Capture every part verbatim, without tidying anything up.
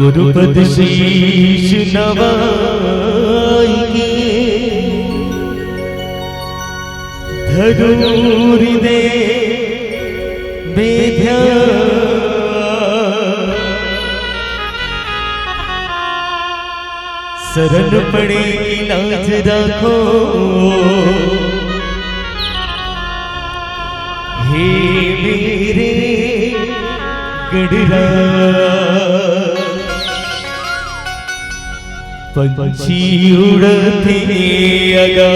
गुरुपद शीश नवाई के धरूर दे बेध्या। शरण पड़े की लाज राखो, हे मेरे गढ़रा। पंछी उड़थे अगा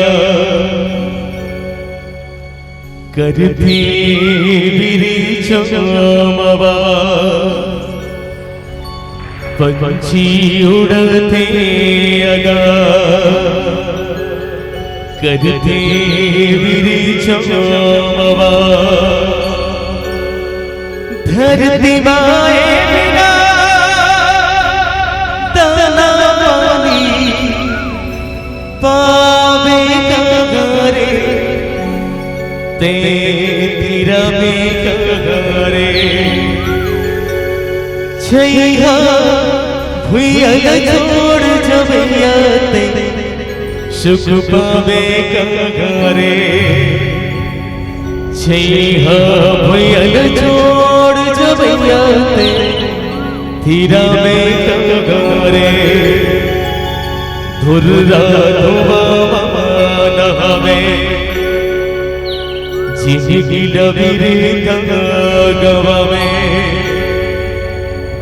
करथे बिरिछमवा। पंछी उड़थे अगा करथे बिरिछमवा। धरती माए बिना दाना पानी पावे कहाँ रे, ते तिरबे कहाँ रे। छइहा भुइया ल छोड़ जबे या ते सुख पावे कहाँ रे। छइहा भुइया ल छोड़ जबे या ते तिरबे कहाँ रे। धुर्रा धुआं मन हवे, जिनगी ल बिरिथा गवावे।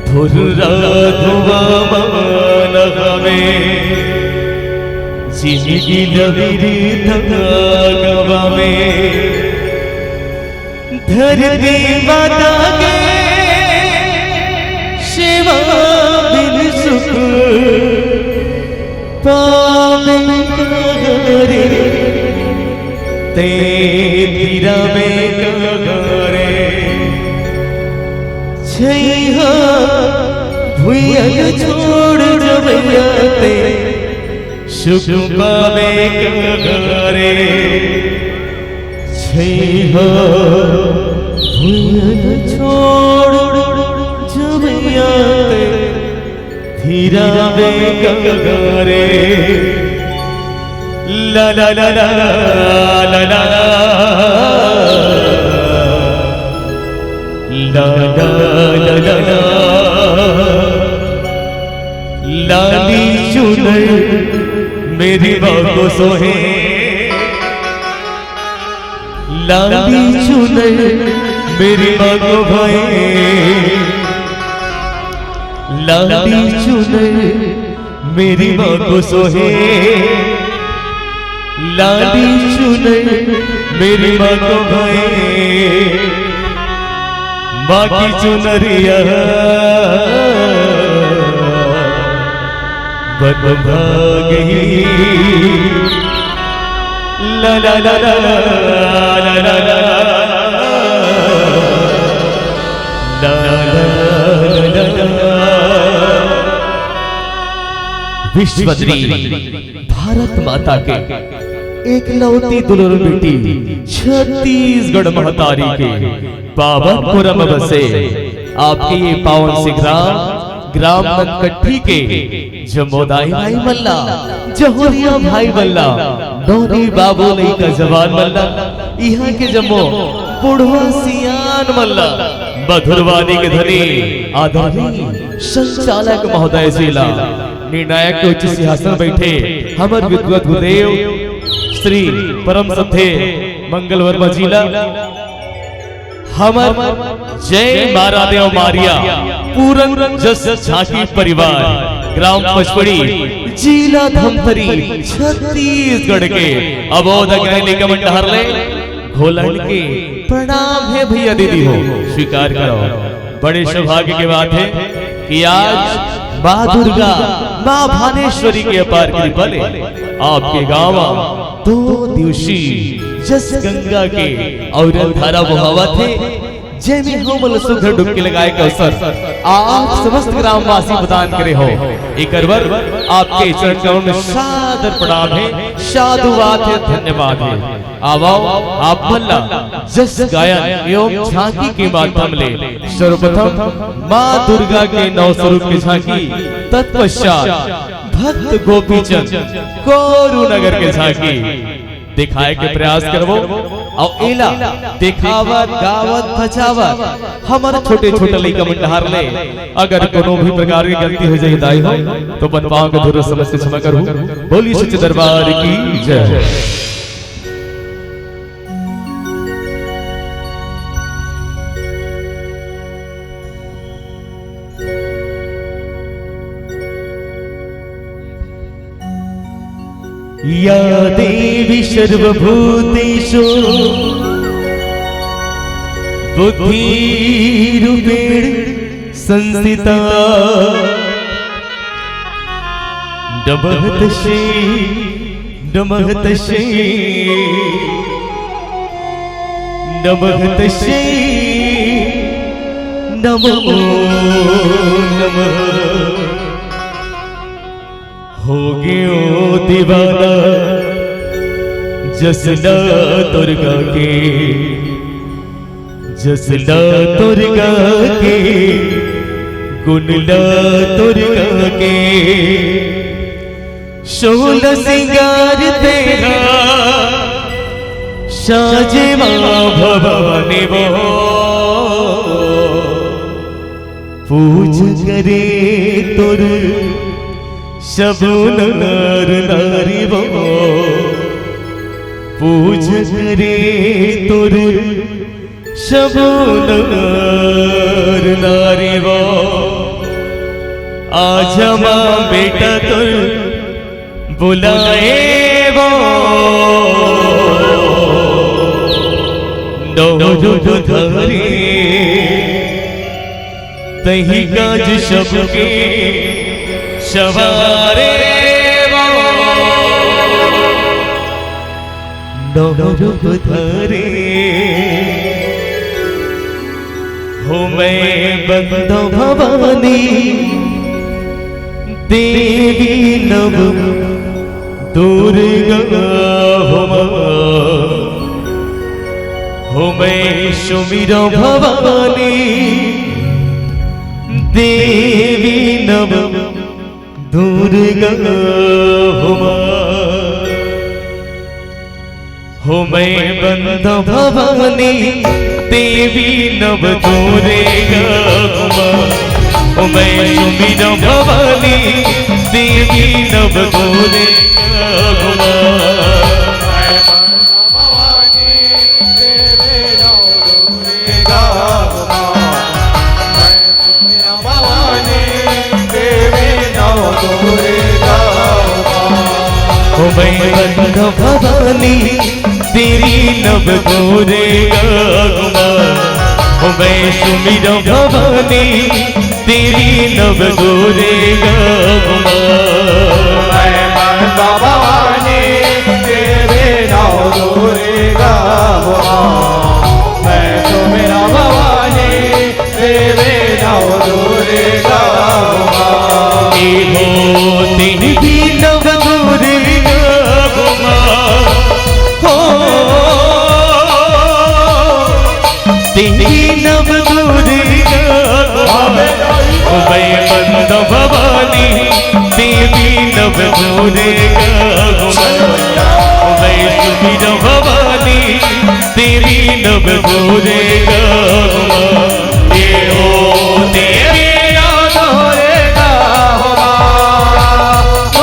धुर्रा धुआं मन हवे, जिनगी ल बिरिथा गवावे। धरती माता के सेवा बिन सुख पावे कहाँ रे, ते तिरबे कहाँ रे। छइहा भुइया ल छोड़ जबे या ते सुख पावे कहाँ रे। छइहा भुइया ल छोड़ जबे या ते तिरबे कहाँ रे। ला ला ला ला ला ला ला। ला ला ला ला ला। लाली चुनर मेरी माँ को सोहे। लाली चुनर मेरी माँ को भाए। लाली चुनर मेरी माँ को सोहे। लाली चुनर मेरी माँ को भाए। माँ की चुनरिया बन भागही। ला ला ला ला ला ला ला ला। विश्वदरी भारत माता के एकलौती दुलर बेटी छत्तीसगढ़ महतारी के पावन पुरम बसे आपके ये पावन सिंह ग्राम ननकट्ठी के जम्मो दाई भाई मन ला, जहोरिया भाई मन ला, नोनी बाबू लइका जवान मन ला, इहाँ के जम्मो बुढ़वा सियान मन ला, मधुरवाणी के धनी आदरणीय संचालक महोदय जी ला, निर्णायक के उच्च सिंहासन बैठे हमर विद्वत गुरुदेव श्री परम श्रद्धे मंगल वर्मा जी ला, हमर जय मारा देव मारिया पूरन जस झांकी परिवार, ग्राम पचपड़ी, जिला धमतरी, छत्तीसगढ़ के अबोध अग्नि निगम डहर ले घोलन के प्रणाम हे भैया दीदी हो, स्वीकार करो। बड़े सौभाग्य के बात हे कि आज माँ दुर्गा, माँ भानेश्वरी के अपार कृपा ले आपके गाँव दो दिवसीय जस गंगा के अविरल धारा बोहावत हे। जेमे हमन ल सुघर डुबकी लगाए के अवसर आप समस्त ग्रामवासी प्रदान करे हो। एकर बर आपके चरण कमल में सादर प्रणाम हे, साधुवाद हे, धन्यवाद हे। आवव, आप मन ला जस गायन एवं झांकी के माध्यम ले सर्वप्रथम माँ दुर्गा के नौ स्वरूप के झांकी तत्पश्चात भक्त गोपीचंद कोरू नगर के झांकी दिखाए के प्रयास करबो। अउ एला दिखावत, गावत, बजावत हमर छोटे-छोटे लइका मन डहार ले अगर कोनो भी प्रकार के गलती हो जाही दाई हो, तो अपन पाँव के धूल समझ के क्षमा करहू। बोलिए सच्चे दरबार की जय। या देवी सर्वभूतेषु बुद्धिरूपेण संस्थिता। नमः तस्यै, नमः तस्यै, नमः तस्यै, नमो नमः। हो गयो दीवाना जस ला दुर्गा के, जस ला दुर्गा के, गुन ला दुर्गा के। सोलह सिंगार तेरा साजे माँ भवानी वो। पूज करे तोर सब नर नारी वो, पूज करे तोर सब नर नारी वो। आज माँ बेटा तोर बुलाए वो, नौ रूप धारी। तही काज सबके सवारे वो, नौ रूप धारे। हो मैं बंदा भवानी देवी नव दुर्गा हो माँ। हो मैं सुमिरौं भवानी देवी नव दुर्गा हो माँ। हो मैं बंदा भवानी देवी नव दुर्गा हो माँ। हो मैं सुमिरौं भवानी देवी नव दुर्गा हो माँ। भवानी देवी नव दुर्गा हो माँ। भवानी देवी नव दुर्गा हो माँ। हो मैं बंदा भवानी देवी नव दुर्गा हो माँ। हो मैं सुमिरौं भवानी देवी नव दुर्गा हो माँ। मैं बंदा भवानी देवी नव दुर्गा हो माँ। मैं सुमिरौं भवानी देवी नव दुर्गा हो माँ। ए हो देवी नव दुर्गा हो माँ। हो देवी नव दुर्गा हो माँ। हो मैं बंदा भवानी देवी नव दुर्गा हो माँ। हो मैं सुमिरौं भवानी देवी नव दुर्गा हो माँ। ए हो देवी नव दुर्गा हो माँ। ओ,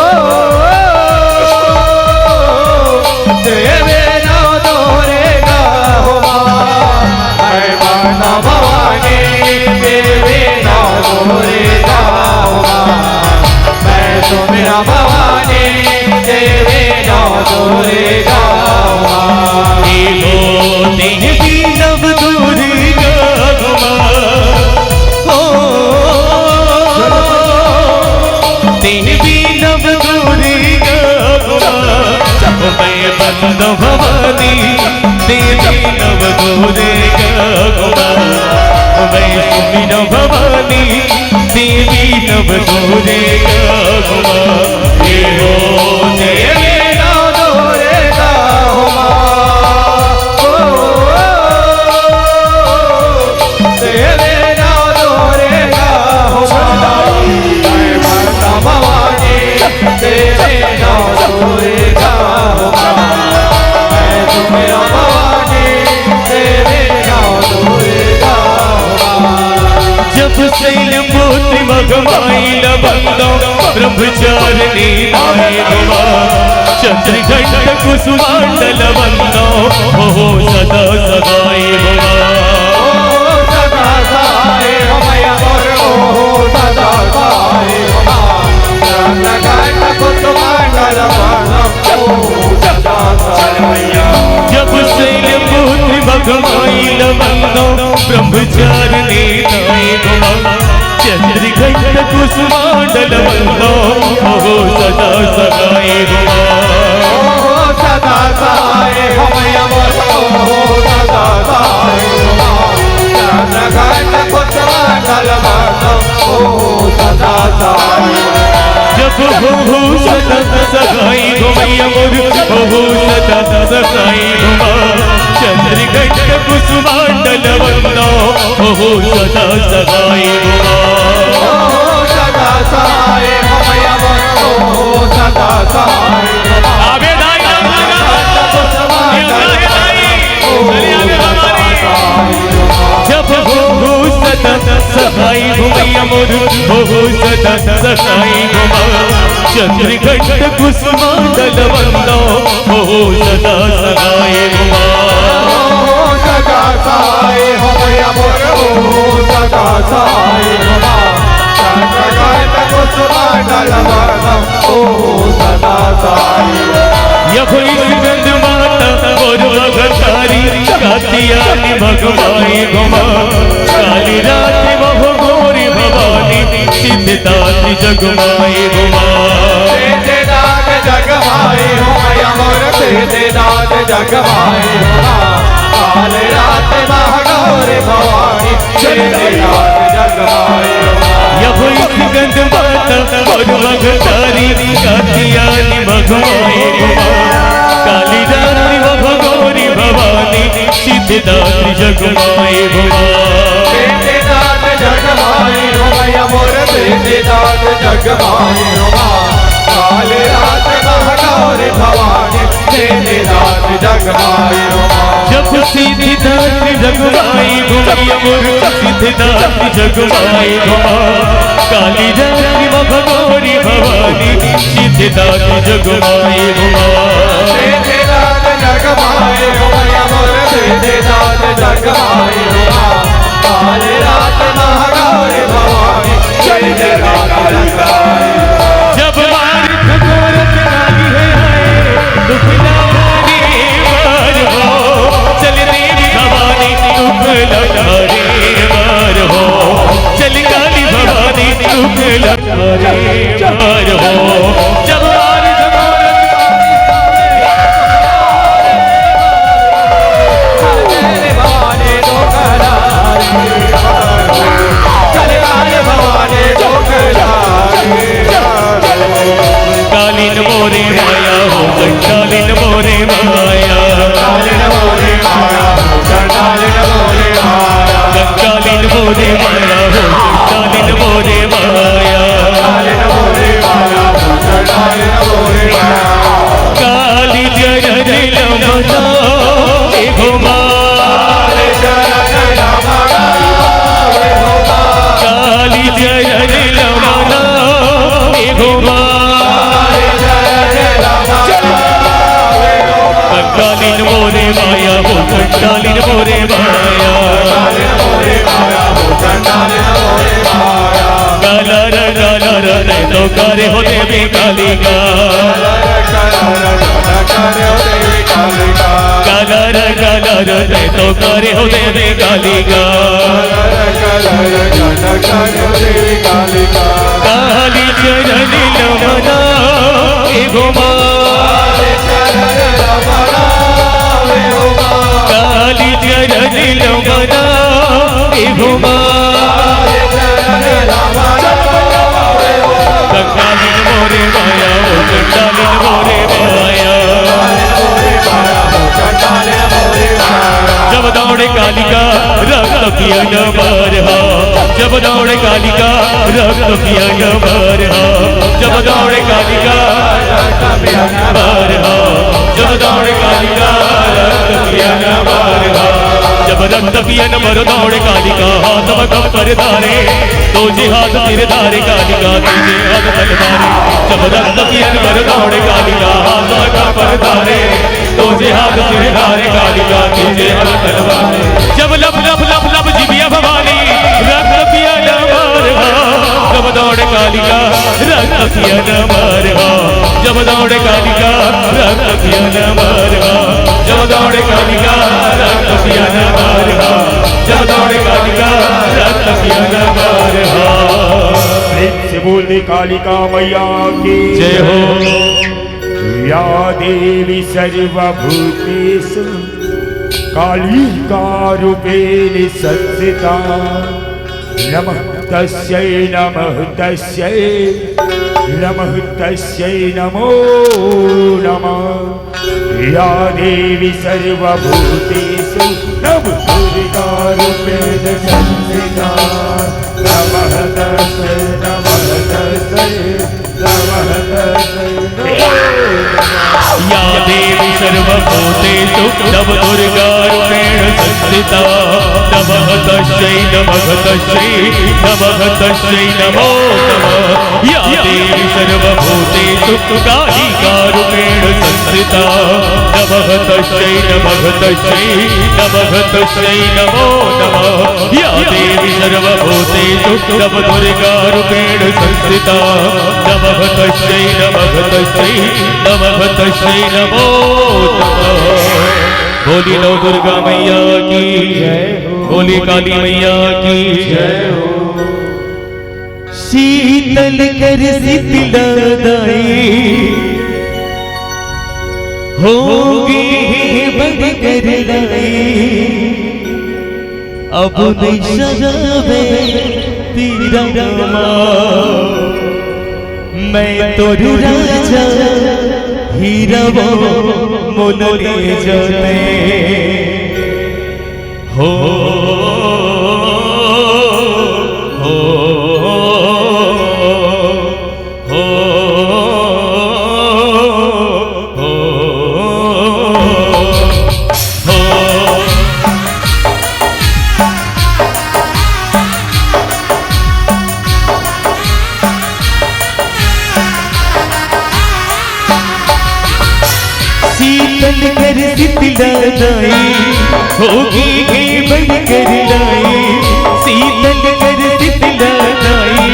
देवी नव दुर्गा हो माँ। मैं बंदा भवानी देवी नव दुर्गा हो माँ। मैं सुमिरौं भवानी देवी नव दुर्गा हो माँ। ए हो देवी नव दुर्गा हो माँ। हो देवी नव दुर्गा हो माँ। हो मैं बंदा भवानी देवी नव दुर्गा हो माँ। नव भवानी देवी नव दुर्गा हो माँ। हे हो देवी नव दुर्गा हो माँ। ओ, ओ, ओ, ओ, देवी नव दुर्गा हो माँ। हे माता भवानी देवी नव दुर्गा हो माँ। हे तुम्हें भवानी देवी नव दुर्गा हो माँ। जब शैलपुत्री मघमाई ल वंदो, ब्रह्मचारिणी माई हो माँ। चंद्रघंट कुसुमांडल वंदो, हो सदा सहाय हो माँ। ओ सदा सहाय हो मैया मोर, ओ सदा सहाय हो माँ। चंद्रघंट कुसुमांडल वंदो, ओ सदा सहाय हो मैया। जब शैलपुत्री मघमाई ल वंदो, ब्रह्मचारिणी माई हो माँ। चंद्रघंट कुसुमांडल वंदो, हो सदा सहाय हो माँ। ओ सदा सहाय हो मैया मोर, ओ सदा सहाय हो माँ। चंद्रघंट कुसुमांडल वंदो, ओ सदा सहाय हो माँ। जब हो, हो सदा सहाय हो मैया मोर, हो, हो सदा सहाय हो माँ। चंद्रघंट कुसुमांडल वंदो, हो सदा सहाय हो माँ। ओ सदा सहाय हो मैया मोर, ओ सदा सहाय हो माँ। आबे दाई, दाई, दाई, दाई। चलिए आबे भवानी। जब हो, हो सदा सहाय हो मैया मोर, हो, हो सदा सहाय हो माँ। चंद्रघंट कुसुमांडल वंदो, हो सदा सहाय हो माँ। ओ सदा सहाय हो मैया मोर, ओ सदा सहाय हो माँ। चंद्रघंट कुसुमांडल वंदो, ओ सदा सहाय हो माँ। या कोई स्कंद माता मोर महतारी, कात्यायनी मघमाई हो माँ। काली रात्रि महा घोरी भवानी, सिद्धिदात्री जगमाई हो माँ। सिद्धिदात्री जगमाई हो मैया मोर, सिद्धिदात्री जगमाई हो माँ। काली रात्रि महा घोरी भवानी, सिद्धिदात्री जगमाई हो माँ। या कोई स्कंद माता मोर महतारी, कात्यायनी मघमाई हो माँ। काली रात्रि महा घोरी भवानी, सिद्धिदात्री जगमाई हो माँ। सिद्धिदात्री जगमाई हो मैया मोर, सिद्धिदात्री जगमाई हो माँ। काली रात्रि महा घोरी भवानी, सिद्धिदात्री जगमाई हो माँ। जब सिद्धिदात्री जगमाई हो मैया मोर, सिद्धिदात्री जगमाई हो माँ। काली रात्रि महा घोरी भवानी, सिद्धिदात्री जगमाई हो माँ। सिद्धिदात्री जगमाई हो मैया मोर, सिद्धिदात्री जगमाई हो माँ। काली रात्रि महा घोरी भवानी, सिद्धिदात्री जगमाई हो माँ। जब मार खगोर चढ़ाई है, दुख लागे मार हो, चल देवी भवानी दुख लागे मार हो, चल काली भवानी दुख लागे मार हो। जब मार खगोर कालीन मोरे माया हो, कंकालीन मोरे माया। कालीन मोरे माया हो, कंकालीन मोरे माया। कंकालीन मोरे माया हो, कंकालीन मोरे माया। कालीन मोरे माया हो, कंकालीन मोरे माया। काली चरण लमना ए हो माँ। काली चरण लमना ए हो माँ। कंकालीन मोरे माया हो, कंकालीन मोरे माया। काला रे काला रे तो करे हो देवी कालिका। काला रे काला रे तो करे हो देवी कालिका। काली चरण लमना ए हो माँ। काली चरण लमना ए हो माँ। कंकालिन मोरे माया, ओ कंकालिन मोरे माया। जब दौड़े कालिका रक्त पियन बर हा, जब दौड़े कालिका रक्त पियन बर हा, जब दौड़े कालिका रक्त पियन बर हा, जब दौड़े कालिका रक्त पियन बर हा। जब रक्त पियन बर दौड़े कालिका, हाथ म कंकर धारे, दूजे हाथ सिर धारे कालिका, तीजे हाथ तलवारे। जब रक्त पियन बर दौड़े कालिका, हाथ म कंकर धारे, दूजे हाथ सिर धारे कालिका, तीजे हाथ तलवारे। जब लप लप लप लप जिबिया भवानी, रक्त पियन बर हा। जब दौड़े कालिका, रक्त पियन बर हा। जब दौड़े कालिका, रक्त पियन बर हा। जब दौड़े कालिका, रक्त पियन बर हा। जब दौड़े कालिका, रक्त पियन बर हा। प्रेम से बोल दे कालिका मैया की जय हो। या देवी सर्वभूतेषु कालिका रूपेण संस्थिता। नमः तस्यै, नमः तस्यै, नमः तस्यै, नमो नमः। या देवी सर्वभूतेषु नव दुर्गा रूपेण संस्थिता। नमः तस्यै, नमः तस्यै, नमः तस्यै, नमो नमः। या देवी सर्वभूतेषु नव दुर्गा रूपेण संस्थिता। नमः तस्यै, नमः तस्यै, नमः तस्यै, नमो नमः। या देवी सर्वभूतेषु कालिका रूपेण संस्थिता। नमः तस्यै, नमः तस्यै, नमः तस्यै, नमो नमः। या देवी सर्वभूतेषु नव दुर्गा रूपेण संस्थिता। नमः तस्यै, नमः तस्यै, नमः तस्यै, नमो नमः। बोली नव दुर्गा मैया की जय हो। बोली काली मैया की जय हो। शीतल कर शीतला दाई, होगे बड़ कर लाई। अब नइ सहवे पीरा मा, मैं तोर राजा हीरा वो मोला ले जाते। हो, हो, हो, हो। शीतल कर शीतला दाई, होगे हे बड़ कर लाई। शीतल कर शीतला दाई,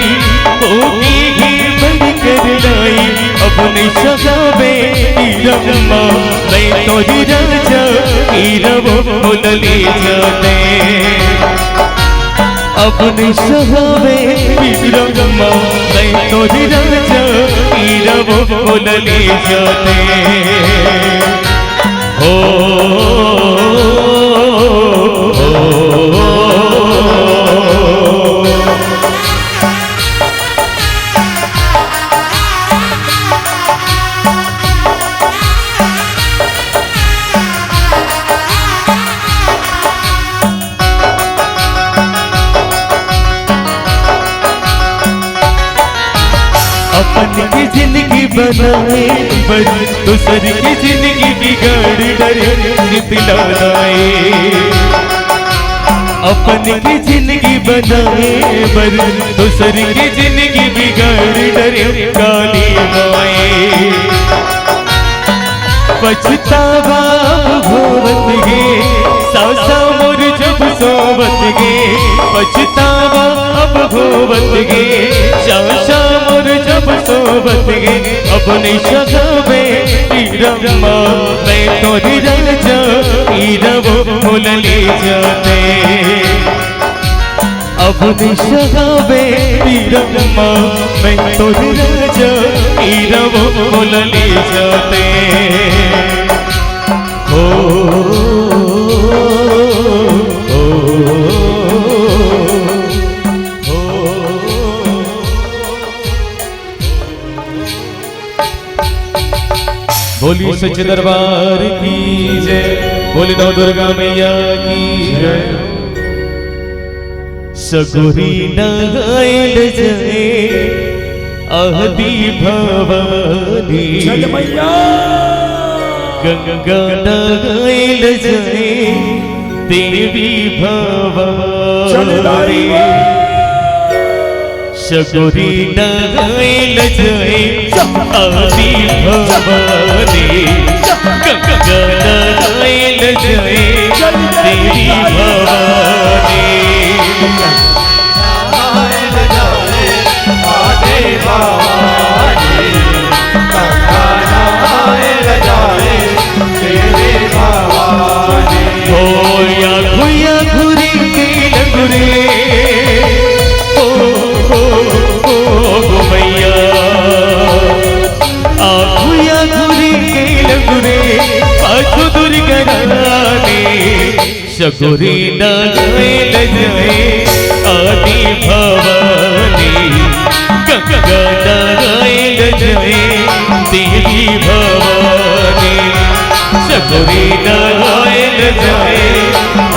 होगे हे बड़ कर लाई। अब नइ सहवे पीरा मा, मैं तोर राजा हीरा वो मोला ले जाते। अब नइ सहवे पीरा मा, मैं तोर राजा हीरा वो मोला ले जाते। हो, हो, हो। अपन के जिनगी बनाए बर दूसर के जिनगी बिगाड़ डरे शीतला दाई। अपन के जिनगी बनाए बर दूसर के जिनगी बिगाड़ डरे काली माई। पछतावा अब होवत गे, सासा मोर जब सोवत गे। पछतावा अब होवत गे, सासा मोर जब सोवत गे। अब नइ सहवे पीरा मा, मैं तोर राजा हीरा वो मोला ले जाते। अब नइ सहवे पीरा मा, मैं तोर राजा हीरा वो मोला ले जाते। हो, हो, हो, हो। सच्चे दरबार की जय। बोले नौ दुर्गा मैया की जय। सगुरी नहायल जाए आदि भवानी। जय मैया। गंगा नहायल जाए देवी भवानी। जय दाई। सगुरी नहायल जाए आदि भवानी, गंगा नहायल जाए देवी भवानी। आदि भवानी, गंगा नहायल जाए देवी भवानी। हो या घुया घुरी के लंगुरे, ओ, ओ, ओ, ओ, मैया। आ घुया घुरी के लंगुरे, पाछू दुर्गा रानी। सगुरी नहायल जाए आदि भवानी, गंगा नहायल जाए देवी भवानी। सगुरी नहायल जाए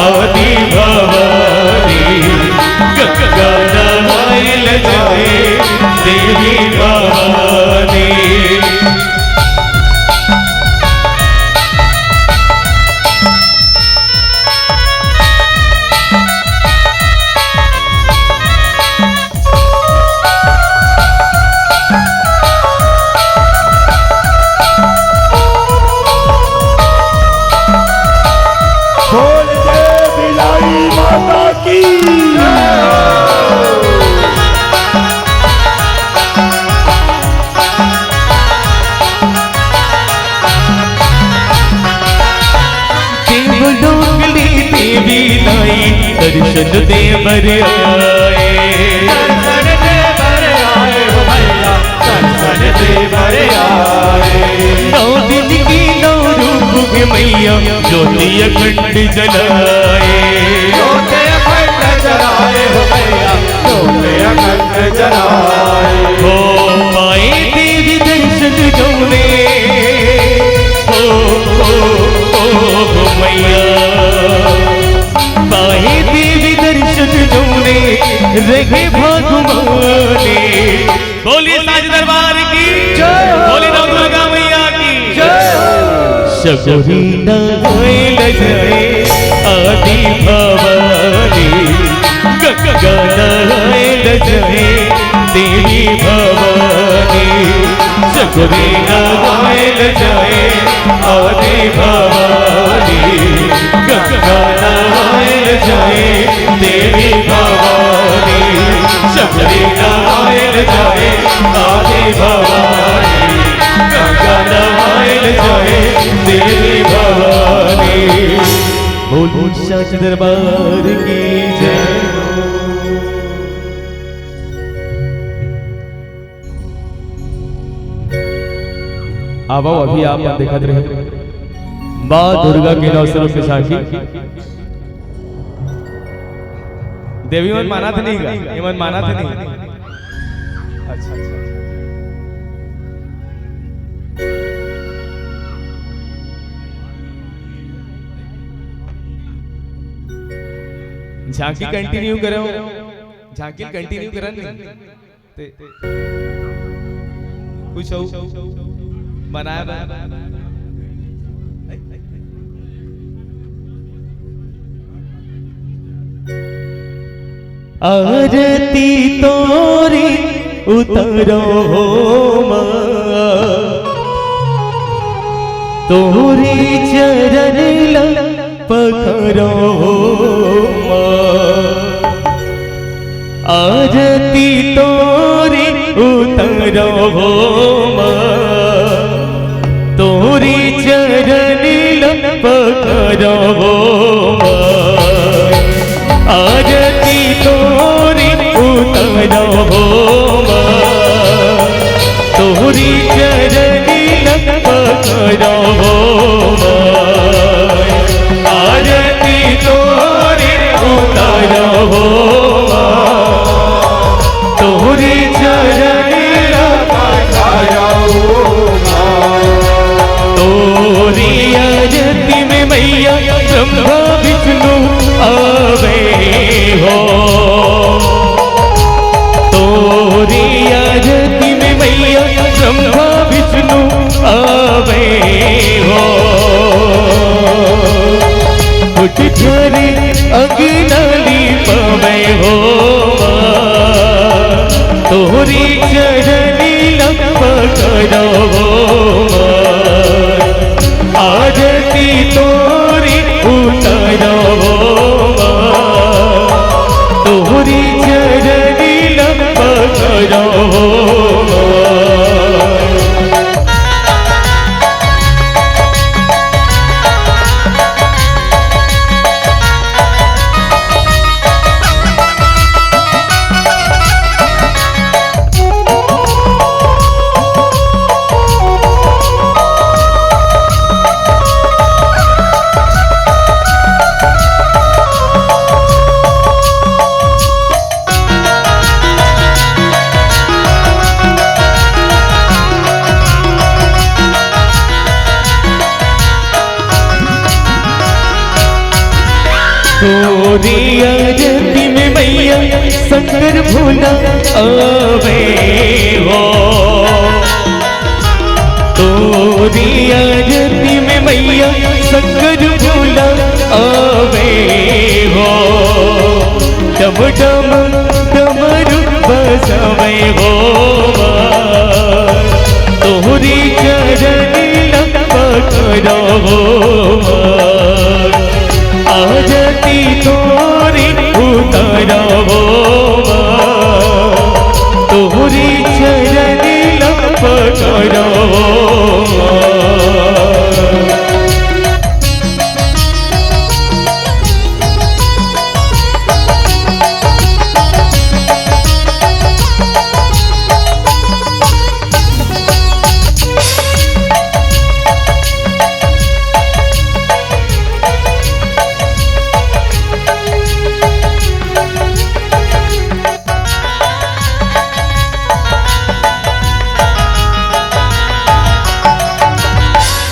आदि भवानी, गंगा नहायल जाए देवी भवानी। बोल जय बिलाई माता की। देवलोक ले देवी दाई दर्शन दे बर आए। दर्शन दे बर आए हो मैया, दर्शन दे बर आए। नौ दिन की नौ रूप के मैया ज्योति अखंड जलाए। ज्योति अखंड जलाए हो मैया, ज्योति अखंड जलाए। हो पाए देवी दर्शन जौने, हो, हो, हो, हो मैया। पाए देवी दर्शन जौने, रहे भगवाने। बोलिए साच दरबार की जय हो। बोलिए नव दुर्गा मैया की जय हो। सगुरी नहायल जाए आदि भवानी, गंगा नहायल जाए देवी भवानी। सगुरी नहायल जाए आदि भवानी, गंगा नहायल जाए देवी भवानी। सगुरी नहायल जाए आदि भवानी, गंगा नहायल जाए देवी भवानी। बोल बोल साच दरबार की जय। आवो, अभी आप मन देखत रहे माँ दुर्गा के नौ स्वरूप के झांकी। देवी मन मानत नहीं गा, ये मन मानत नहीं। अच्छा, अच्छा, अच्छा। झांकी कंटिन्यू करो, झांकी कंटिन्यू करन नहीं। ते, ते, कुछ अउ बनाए बर। आरती तोरी उतरो हो माँ, तोरी चरण ला पकरो हो माँ। आरती तोरी उतरो हो माँ, तोरी चरण ला पकरो हो माँ। आरती तोरी उतरो हो माँ, तोरी चरण ला पकरो हो माँ। आरती तोरी उतरो हो माँ, तोरी चरण ला पकरो हो माँ। तो हो। तोरी आरती में मैया ब्रह्मा विष्णु आवे हो। फुट झरे अंगना लीपावे हो। तोरी चरनी लंबा करो हो। आरती तोरी उतारो हो। तोरी चरनी लंबा करो हो। तोरी आरती में मैया शंकर भोला आवे हो। तोरी आरती में मैया शंकर भोला आवे हो। डम डम डमरू बजावे हो। तोरी चरनी लंबा करो हो। आरती तोरी उतारो हो। तोरी चरनी लंबा करो हो।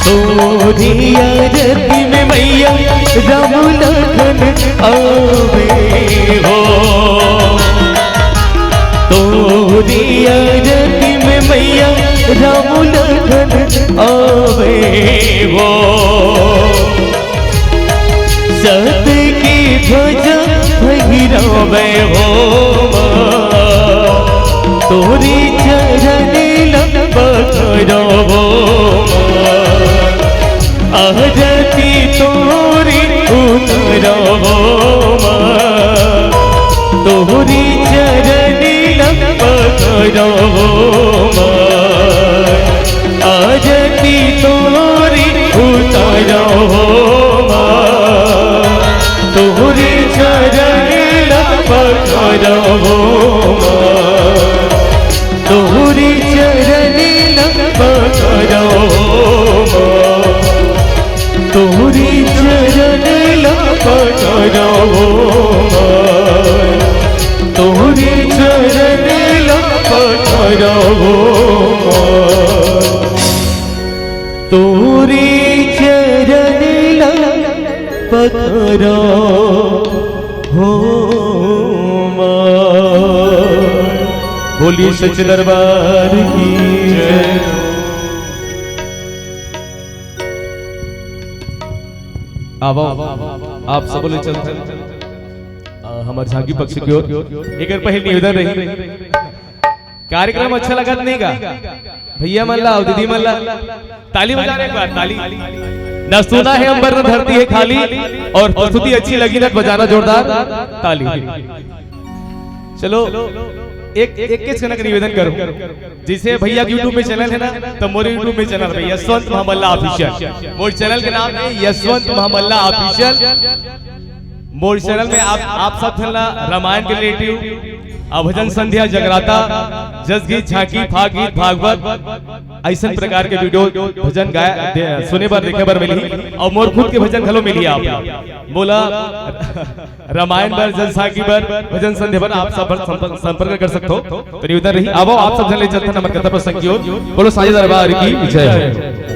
तोरी आरती में मैया राम लखन आवे हो। तोरी आरती में मैया राम लखन आवे हो। सत की ध्वजा फहरावे हो माँ। तोरी चरण लंबा करो हो माँ। आरती तोरी उतारो हो माँ। तोरी चरण लंबा करो हो माँ। आरती तोरी उतारो हो माँ। तोरी चरण लंबा करो हो माँ। तोरी चरण लंबा करो हो माँ। तोरी चरण लंबा करो हो माँ। तोरी चरण लंबा करो हो माँ। तोरी चरण लंबा करो हो माँ। बोलिए सच्चे दरबार की जय। आवो, आप सब बोले चलते हैं। अ, हमारे झांकी पक्ष की ओर एक बार पहले निवेदन रही, कार्यक्रम अच्छा लगा तो नहीं का भैया मन ला अउ दीदी मन ला ताली बजा एक बार, ताली। ना सुना है अंबर न धरती है खाली, और प्रस्तुति अच्छी लगी ना तो बजाना जोरदार ताली। चलो, एक, एक के छनक निवेदन करूं, जैसे भैया के YouTube में चैनल है ना, तो मोरे YouTube में चैनल है यशवंत महामल्ला ऑफिशियल। मोर चैनल के नाम है यशवंत महामल्ला ऑफिशियल। मोर चैनल में आप, आप सब झन ला रामायण के रिलेटिव, आ, भजन संध्या, जगराता, जस गीत, झांकी, फाग गीत, भागवत, ऐसन प्रकार के वीडियो, भजन गाय, दे-, सुने बर, देखे बर मिलही, और मोर खुद के भजन घलो मिलही आप। मोला रामायण बर, जस झांकी बर, भजन संध्या बर आप सब बर संपर्क, संपर्क कर सकथो। तो निवेदन रही, आवो आप सब झन ले चलथन हमर कथा प्रसंग की ओर। बोलो साईं दरबार की जय हो।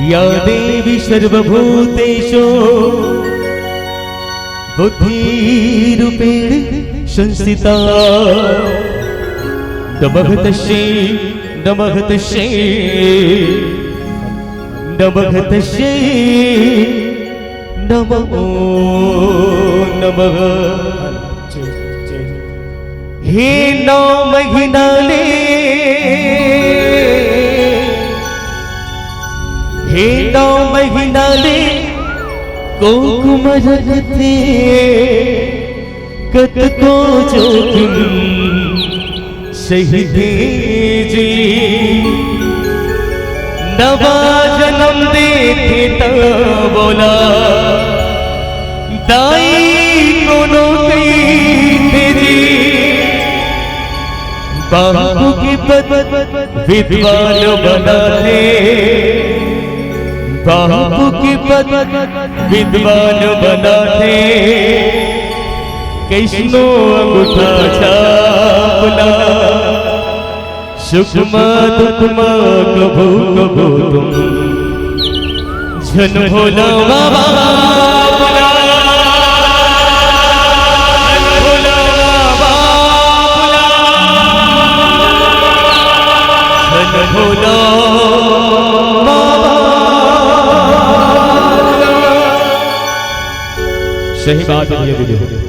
या देवी सर्वभूतेषु बुद्धिरूपेण संस्थिता। नमः तस्यै, नमः तस्यै, नमः तस्यै, नमो नमः। हे नौ महीना ले, हे नौ महीना ले कुंकुम रखथे, कतको जोखिम सहिथे जी। नवा जनम देथे त बोला दाई कोनो कहिथे जी। बापू के पद विद्वान बनाथे, बापू के पद विद्वान बनाथे। कइसनो अंगूठा छाप ला, सुख मा दुख मा कभू कभू तुम झन भूला बाबू ला, झन भूला बाबू ला, झन भूला बाबू ला। सही बात है भैया दीदी।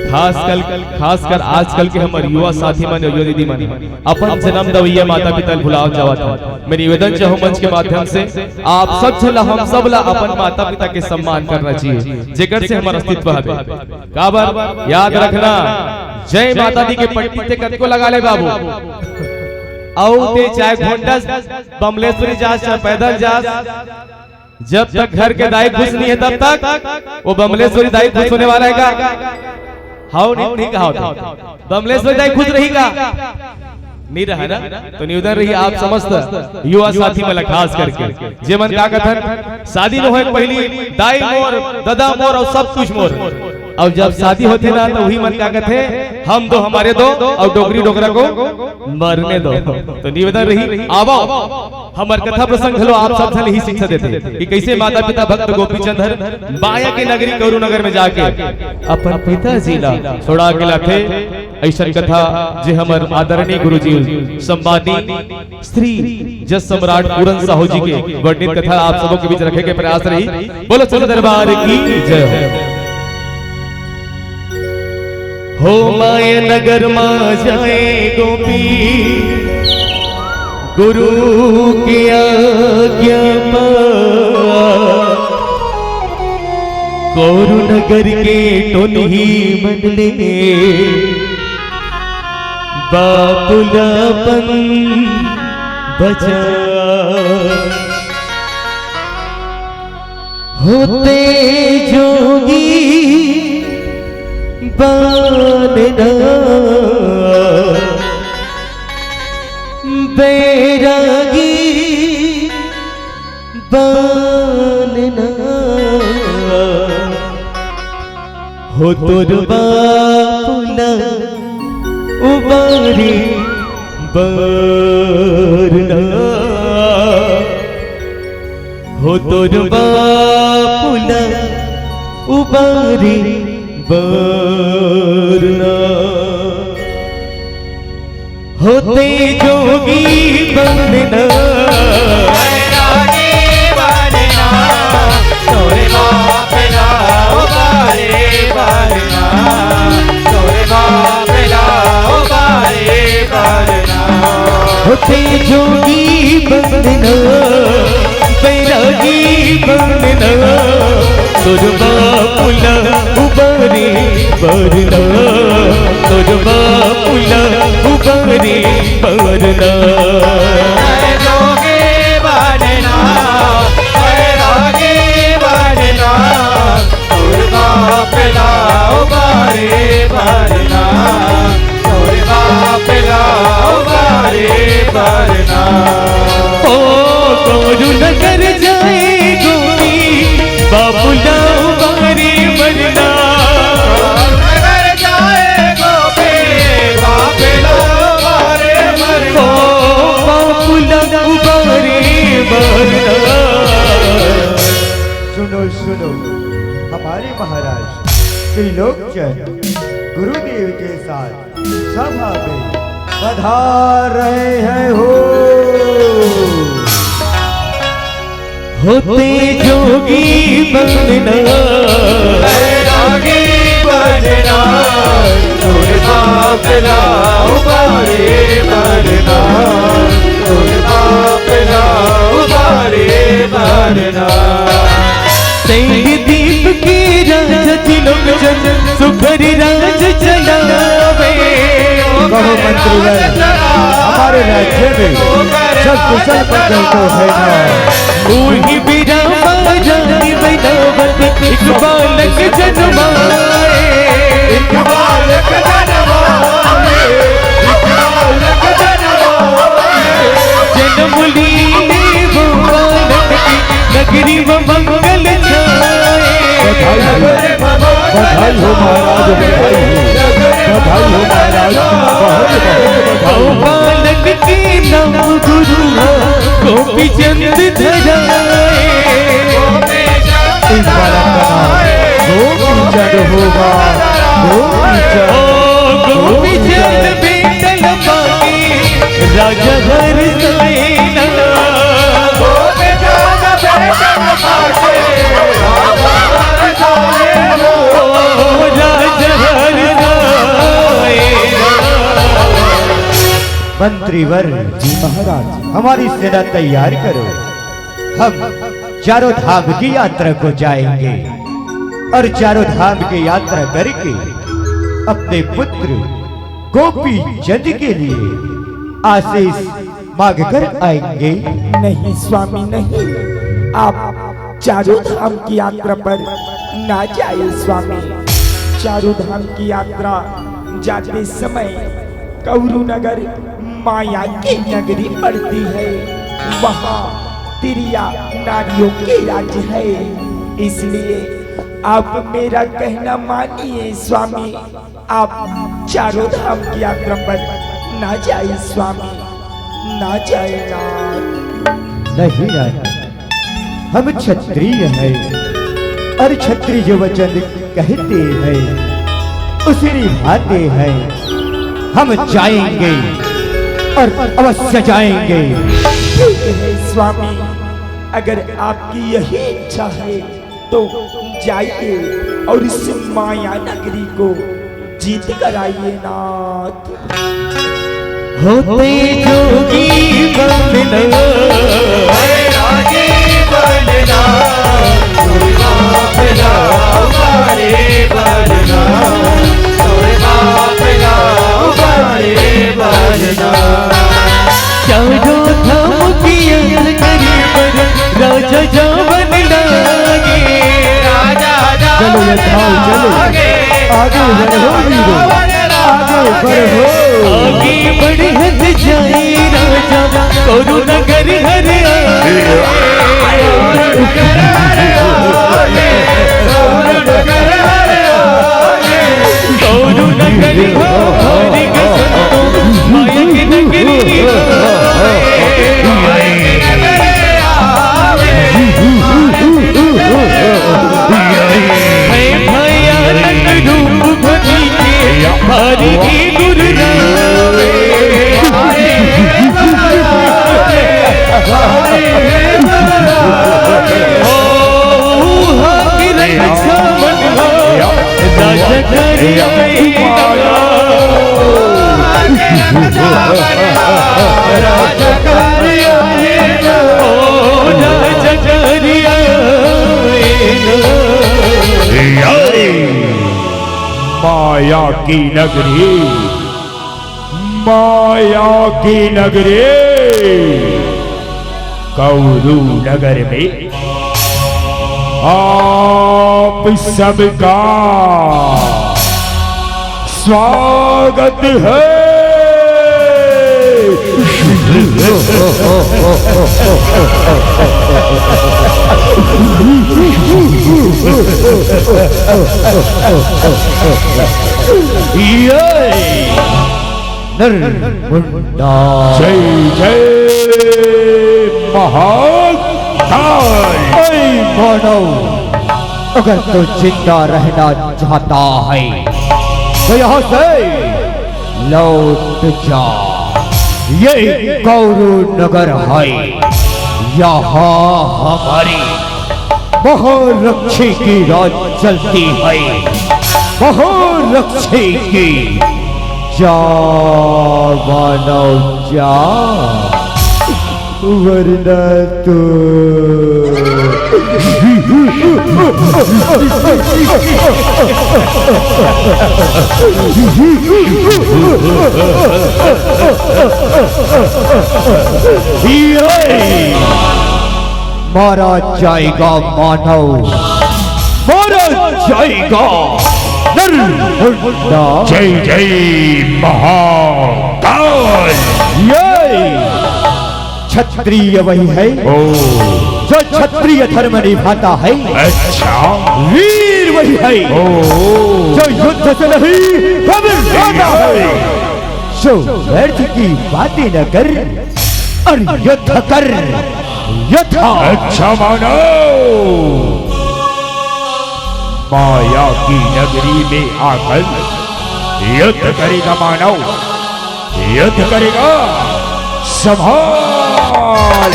खासकर, खासकर आजकल के हमर युवा साथी मन, युवा दीदी मन अपन जनम दवइया माता पिता ल भुलावत जावत हे। मैं निवेदन चाहूं मंच के माध्यम से आप सब झन ला, हम सब ला अपन माता पिता के सम्मान करना चाहिए, जेकर से हमर अस्तित्व हवे। काबर याद रखना, जय माता दी के पट्टी ते कतको लगा ले बाबू, अउ ते चाहे घोंटस, बमलेश्वरी जास, चाहे पैदल जास, जब तक घर के दाई खुश नहीं है तब तक वो बमलेश्वरी दाई खुश होने वाला है का? हाउ नहीं, नहीं कहा होता। बमलेश्वरी दाई खुश रही का? नहीं रहा ना। तो निवेदन रही आप समस्त युवा साथी मन ला खास करके, जे मन का कथन, शादी न होए पहली दाई मोर, दादा मोर और सब कुछ मोर, और जब शादी होथे ना तो वही मन का कथे, हम दो हमारे दो और डोकरी डोकरा को मरने दो। तो निवेदन रही, आवो हमर कथा प्रसंग घलो आप सब झन ही शिक्षा देथे कि कइसे माता पिता भक्त गोपीचंद हर माया के नगरी कौरू नगर में जाके अपन पिताजी ला छोड़ा के लाथे। अइसन कथा जे हमर आदरणीय गुरुजी सम्माननीय श्री जस सम्राट पूरन साहू जी के वर्णित कथा आप सबों के बीच रखे के प्रयास रही। बोलो सच्चे दरबार की जय हो। हो माया नगर मा जाए गोपी, गुरु के आज्ञा पा। कौरू नगर के टोनही मन ले, बापुलापन बचा। होते जोगी बनना, बैरागी बनना। हो तोर बापुला उबारी बरना। हो तोर बापुला उबारी बरना। होते जोगी बनना। बैरागी बनना, तोरे बाप ला उबारी बरना। तोरे बाप ला उबारी बरना। होते जोगी बनना, बैरागी बनना, तोर बापुला उबारी बरना, तोर बापुला उबारी बरना। जोगी बनना, बैरागी बनना, तोर बाप ला उबारी बरना। तोर बाप ला उबारी बरना। ओ कौरू नगर जाए गोपी, बापुला उबारी बरना। नगर जाए गोपी, बाप ला उबारी बरना। ओ बापुला उबारी बरना। लो सुनो, हमारे महाराज त्रिलोकचंद गुरुदेव के साथ सभा में पधार रहे हैं हो। होते जोगी बनना, बैरागी बनना, तोरे बाप ला उबारे बनना, तोरे बाप ला उबारे बनना। तेंग दीप के राजा तिलोक जन सुखरी राज चलावे। कहो मंत्रीवर, हमारे राज्य में सब कुशल मंगल तो है ना? उही बिरामा रानी बनावत एक बालक जन्माए। एक बालक जन्माए, एक बालक जन्माए। जन्म लीने वो बालक की नगरी में मंगल छाए। बधाई हो, बधाई हो महाराज, बधाई हो, बधाई हो महाराज, बहुत बहुत बधाई हो। बालक के नाम गुरु गोपी चंद धराए। इस बालक का नाम गोपी चंद होगा, गोपी चंद, गोपी चंद। बेटल पाके राजा हर सेना। मंत्रीवर जी महाराज, हमारी सेना तैयार करो, हम चारों धाम की यात्रा को जाएंगे और चारों धाम की यात्रा करके अपने पुत्र गोपी चंद के लिए आशीष मांग कर आएंगे। नहीं स्वामी, नहीं, आप चारों धाम की यात्रा पर ना जाए स्वामी। चारों धाम की यात्रा जाते समय कौरु नगर माया की नगरी पड़ती है, वहाँ तिरिया नारियों के राज्य है, इसलिए आप मेरा कहना मानिए स्वामी, आप चारों धाम की यात्रा पर ना जाए स्वामी, ना जाए नाथ। नहीं नाथ, हम क्षत्रिय हैं और क्षत्रिय जो वचन कहते हैं उसे निभाते हैं। हम जाएंगे और अवश्य जाएंगे। ठीक है स्वामी, अगर आपकी यही इच्छा है तो जाइए और इस माया नगरी को जीत कर आइए नाथ। होते जोगी बनना, बैरागी बनना, तोरे बाप ला उबारे बनना, तोरे बाप ला उबारे बनना। चारों धाम की यात्रा पर राजा जावन लागे। चलो यथाओ, चलो। आगे बढ़ो वीरो, आगे बढ़ो। आगे बढ़त जाए राजा, कौरु नगर हर आए। कौरु नगर हर आए। माया की नगरी, माया की नगरी कौरु नगर में आप सबका स्वागत है। ये नरमुंडा। जय जय महाकाल। ऐ मानव, अगर तू जिंदा रहना चाहता है तो यहाँ से लौट जा। ये कौरव नगर है, यहाँ हमारी महारक्षी की राज चलती है। महारक्षी की जा मानव जा, वरना तो मारा जाएगा मानव, मारा जाएगा नरमुंडा। जय जय महाकाल। ये क्षत्रिय वही है ओ। जो क्षत्रिय धर्म निभाता है। अच्छा। वीर वही है ओ। जो युद्ध से नहीं घबराता है। जो व्यर्थ की बातें न कर और युद्ध कर, युद्ध। अच्छा मानव, माया की नगरी में आकर युद्ध करेगा मानव, युद्ध करेगा। संभाल।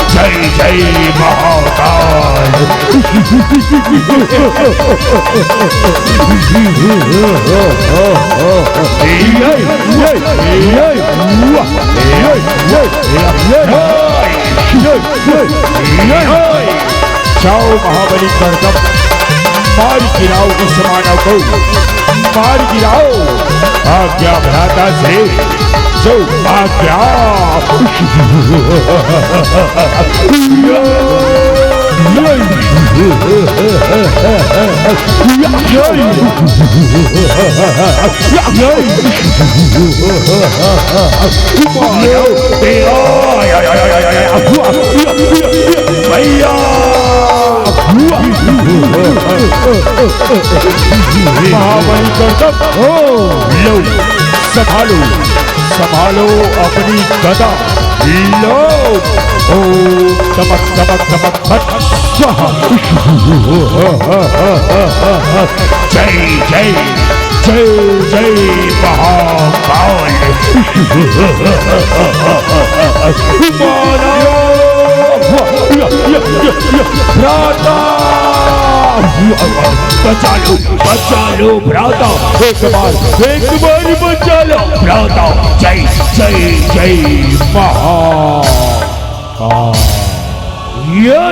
जय जय महाकाल। जाओ महाबली करदम, मार गिराओ इस मानव को, मार गिराओ। आज्ञा भ्राता से, जो आज्ञा। भैया। महाबली करदम। लो, संभालो, संभालो अपनी गदा। लो, ओम चमक चमक चमक फट स्वाहा। जय जय जय जय महाकाल। मारा। भ्राता। बचा लो, बचा लो भ्राता, एक बार, एक बार बचा लो भ्राता। जय जय जय महा। ये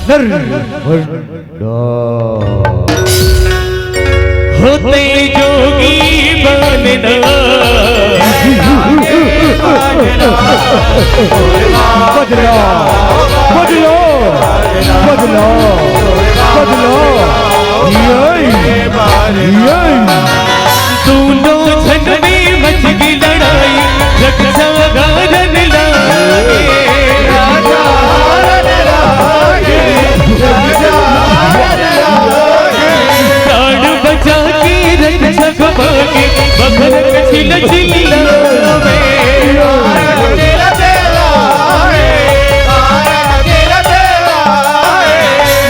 नर होते जोगी बनना। बदलो, बदलो, बदलो, बदलो। ये, ये। दोनों झन में मच गई लड़ाई, रक्षा गारन लागे। प्राण बचा के रक्षा मांगे, बखरक छिल छिल लावे।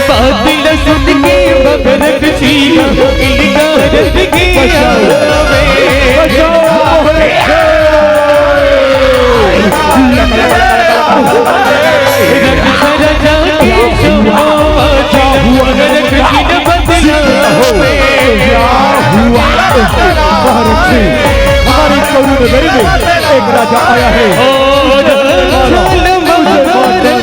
बात न सुन के बखरक छीना, इनका रथ के आवे। रथ सजा के शोभा पावे, बखरक छिल बदलावे। हमारे कौरव नगरी में एक राजा आया है। ओ राजा, उसे मारना।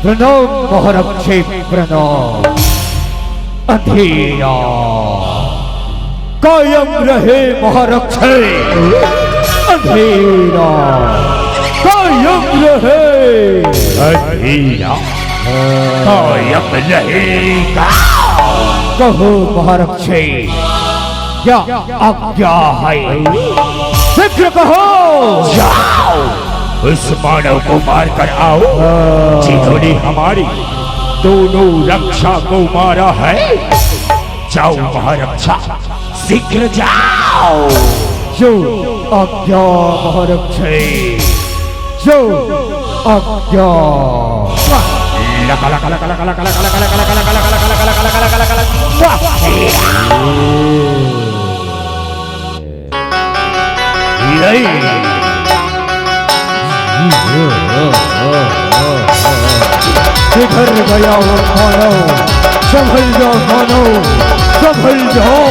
प्रणव महारक्षे प्रणव। अंधेरा कायम रहे महारक्षे। अंधेरा कायम रहे। अंधेरा कायम रहेगा। कहो महारक्षे, क्या आज्ञा है? शीघ्र कहो। जाओ, उस मानव को मार कर आओ, हाँ। जिन्होंने हमारी दोनों रक्षा को मारा है। जाओ महारक्षा, शीघ्र जाओ। जो आज्ञा महारक्षे, जो आज्ञा। लका, लका, लका। यही। किधर गया वो मानव? संभल जाओ मानव, संभल जाओ।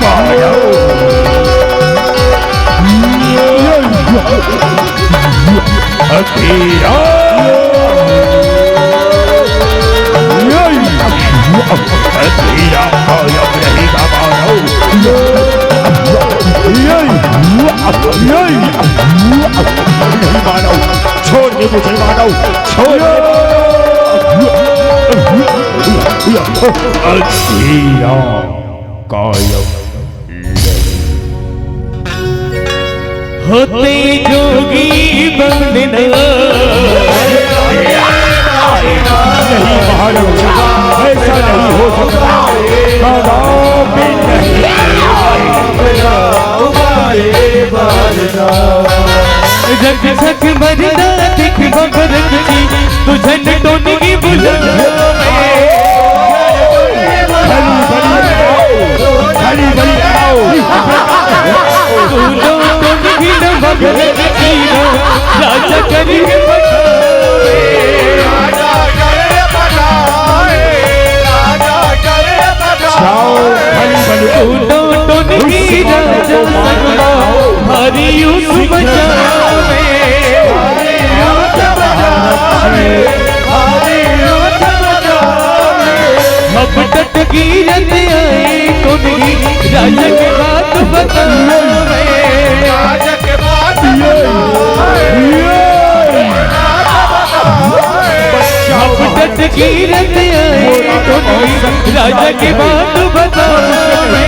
मानव। अंधेरा। अंधेरा कायम रहेगा मानव। नहीं मानव, छोड़ दे मुझे मानव, छोड़ दे। अंधेरा कायम। होते जोगी बंदना। नहीं महाराज, ऐसा नहीं हो सकता। कदापि नहीं। रक्षक मरदा दिख बखरक जी, तुझन टोनगी बुला। हरी भरी आओ, हरी भरी आओ। तू लो टोनगी न बखरक जी ना, राजा करी बखावे। जाओ, हरी भरी। तू लो टोनगी राजा सगवा, हरी उस बचावे। हम टटकी रत आए कोनगी, राजा के बात बतावे। राजा के बात बतावे। हम टटकी रत आए कोनगी, राजा के बात बतावे।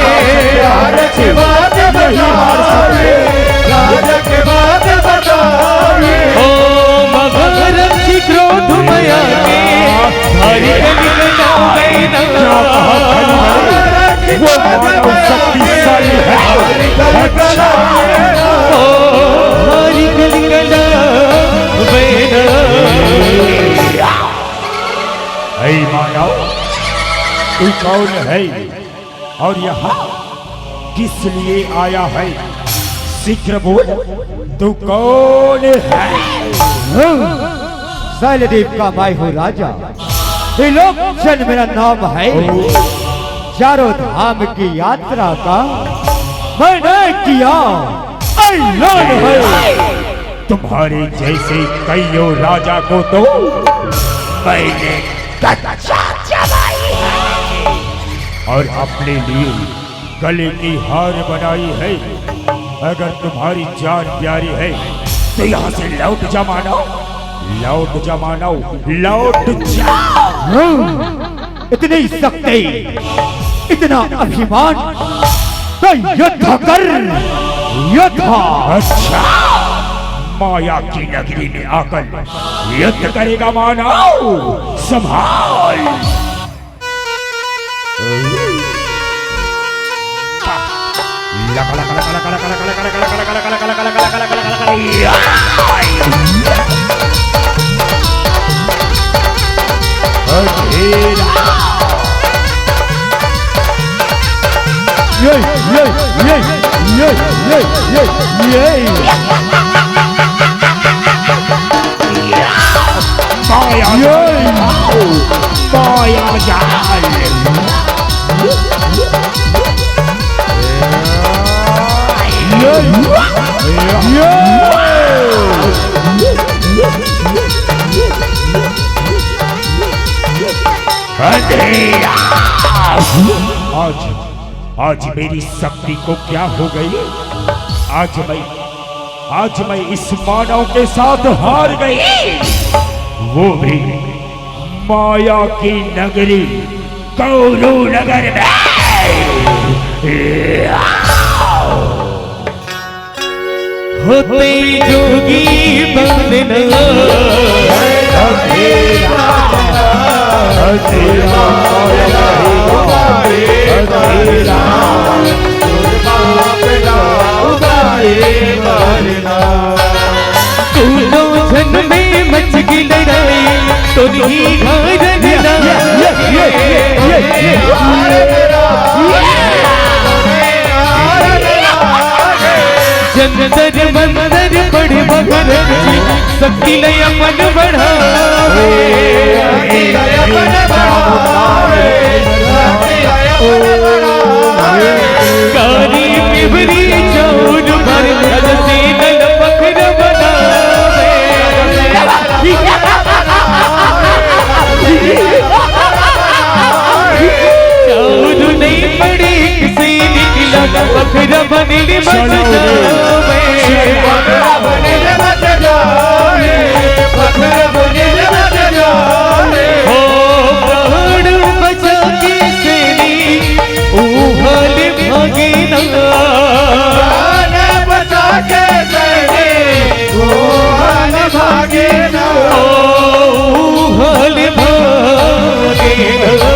राजा के बात बतावे। राजा के बात बतावे। ओ मगर क्रोध मया के हरि कलिकटा। वो मानव शक्तिशाली है। अच्छा। ओ हरि कलिकटा। ऐ मानव, तू कौन है? और यहाँ किस लिए आया है? शीघ्र बोल, तू कौन है? हूँ, शैलदेव का मैं हूँ राजा। त्रिलोचन मेरा नाम है। चारों धाम की यात्रा का मैंने किया ऐलान है। तुम्हारे जैसे कईयों राजा को तो मैंने कच्चा चबाई है और अपने लिए गले की हार बनाई है। अगर तुम्हारी जान प्यारी है तो यहाँ से लौट जा मानव, लौट जा मानव, लौट जा। हम्म, इतनी शक्ति, इतना अभिमान, तो युद्ध कर, युद्ध। अच्छा, माया की नगरी में आकर युद्ध करेगा मानव, संभाल। ये, ये, ये, ये, ये, ये, ये। माया ये। जाल, माया जाल। ये। ये। आज, आज मेरी शक्ति को क्या हो गई? आज मैं, आज मैं इस मानव के साथ हार गई, वो भी माया की नगरी कौरू नगर में। होते जोगी बनना। दोनों झन में मच गई लड़ाई, तो नहीं घर ये, ये, ये, ये, ये, ये। जंतर मंतर पड़े बगरची, शक्ति लय अपन बढ़ावे। कारी पिपरी चौर भर, जल शीतल पखर बनावे। चाउर नहीं पड़ी किसी निकला, पखर बनिल मच जावे। पखर बनिल मच जावे। पखर बनिल मच जावे। हो प्राण बचा के सैनी, उहल भागे ना। प्राण बचा के सैनी, उहल भागे ना। ओ, उहल भागे ना।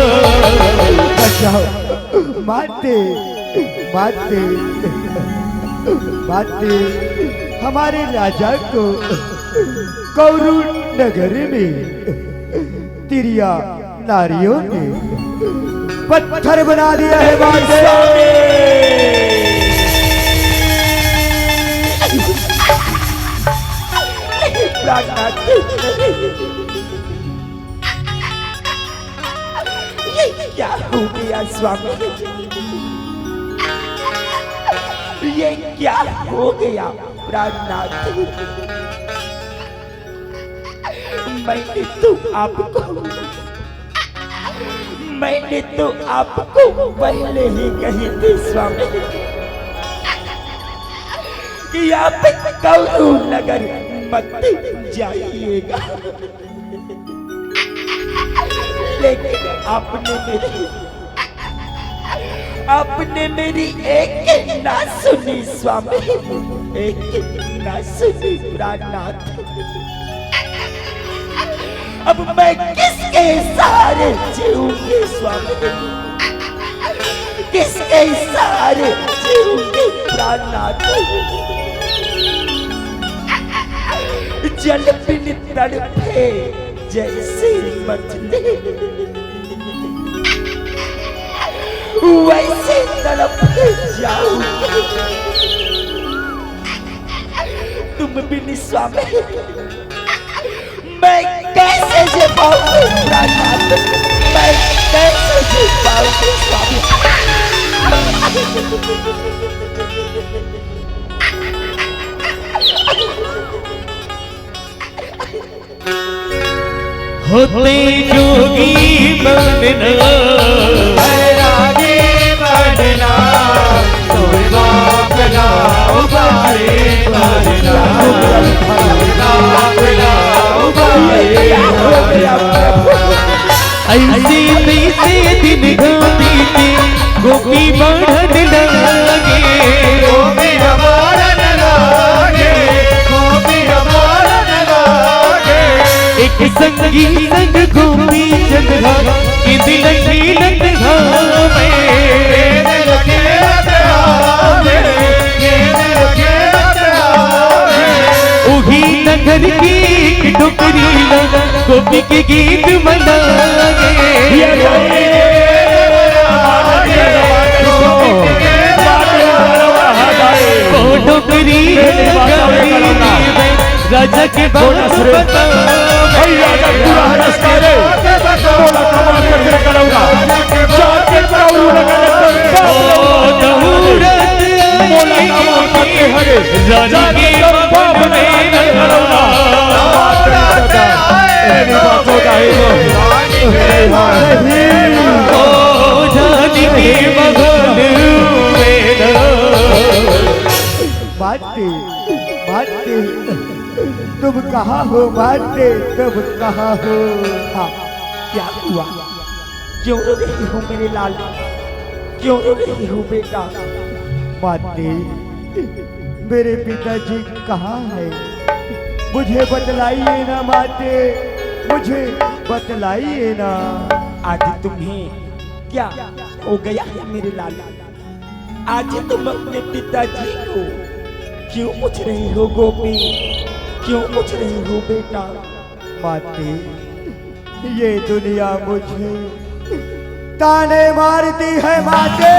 बचाओ, माते, माते, माते, हमारे राजा को कौरू नगर में तिरिया नारियों ने पत्थर बना दिया है माते। प्राणनाथ, ये क्या हो गया स्वामी? ये क्या हो गया प्राणनाथ? मैंने तो आपको, मैंने तो आपको पहले ही कही थी स्वामी कि आप कौरू नगर मत जाइएगा। लेकिन आपने मेरी, आपने मेरी एक ना सुनी स्वामी, एक ना सुनी प्राणनाथ। अब मैं किसके सहारे जीऊंगी स्वामी? किसके सहारे जीऊंगी प्राणनाथ? जल बिन तड़पे जैसी मछली, वैसे तड़प जाऊंगी तुम बिन स्वामी। मैं कैसे जी पाऊंगी प्राणनाथ? मैं कैसे जी पाऊंगी स्वामी? होते जोगी बनना, बैरागी बनना, तोरे बाप ला उबारे बनना, तोरे बाप ला उबारे बनना। ऐसे तैसे दिन बीते, गोपी बढ़न लागे। गोपी बढ़न लागे, गोपी बढ़न लागे। एक संगी संग गोपी चंद्रा, के दिल खेलत गावे। के दिल खेलत गावे, के दिल खेलत गावे। उही नगर की एक डोकरी ला, गोपी के गीत मनावे। ये भाई, ओ डोकरी नगरी में राजा के बात बतावे। भैया जब पूरा हरस करे, बोला कमाल करके करौना। जाके कौरू नगर में ओ दौड़त बोला कमाल करके हरे। रानी के बाप में करौना। तेरी बात होता है। माते, माते, तुम कहाँ हो माते, तुम कहाँ हो? हाँ, क्या हुआ? क्यों रो रही हो मेरे लाल? क्यों रो रही हो बेटा? माते, मेरे पिताजी कहाँ है? मुझे बतलाइए ना माते, मुझे बतलाइए ना। आज तुम्हें क्या हो गया है मेरे लाल? आज तुम अपने पिताजी को क्यों पूछ रही हो गोपी? क्यों पूछ रही हो बेटा? माते, ये दुनिया मुझे ताने मारती है माते।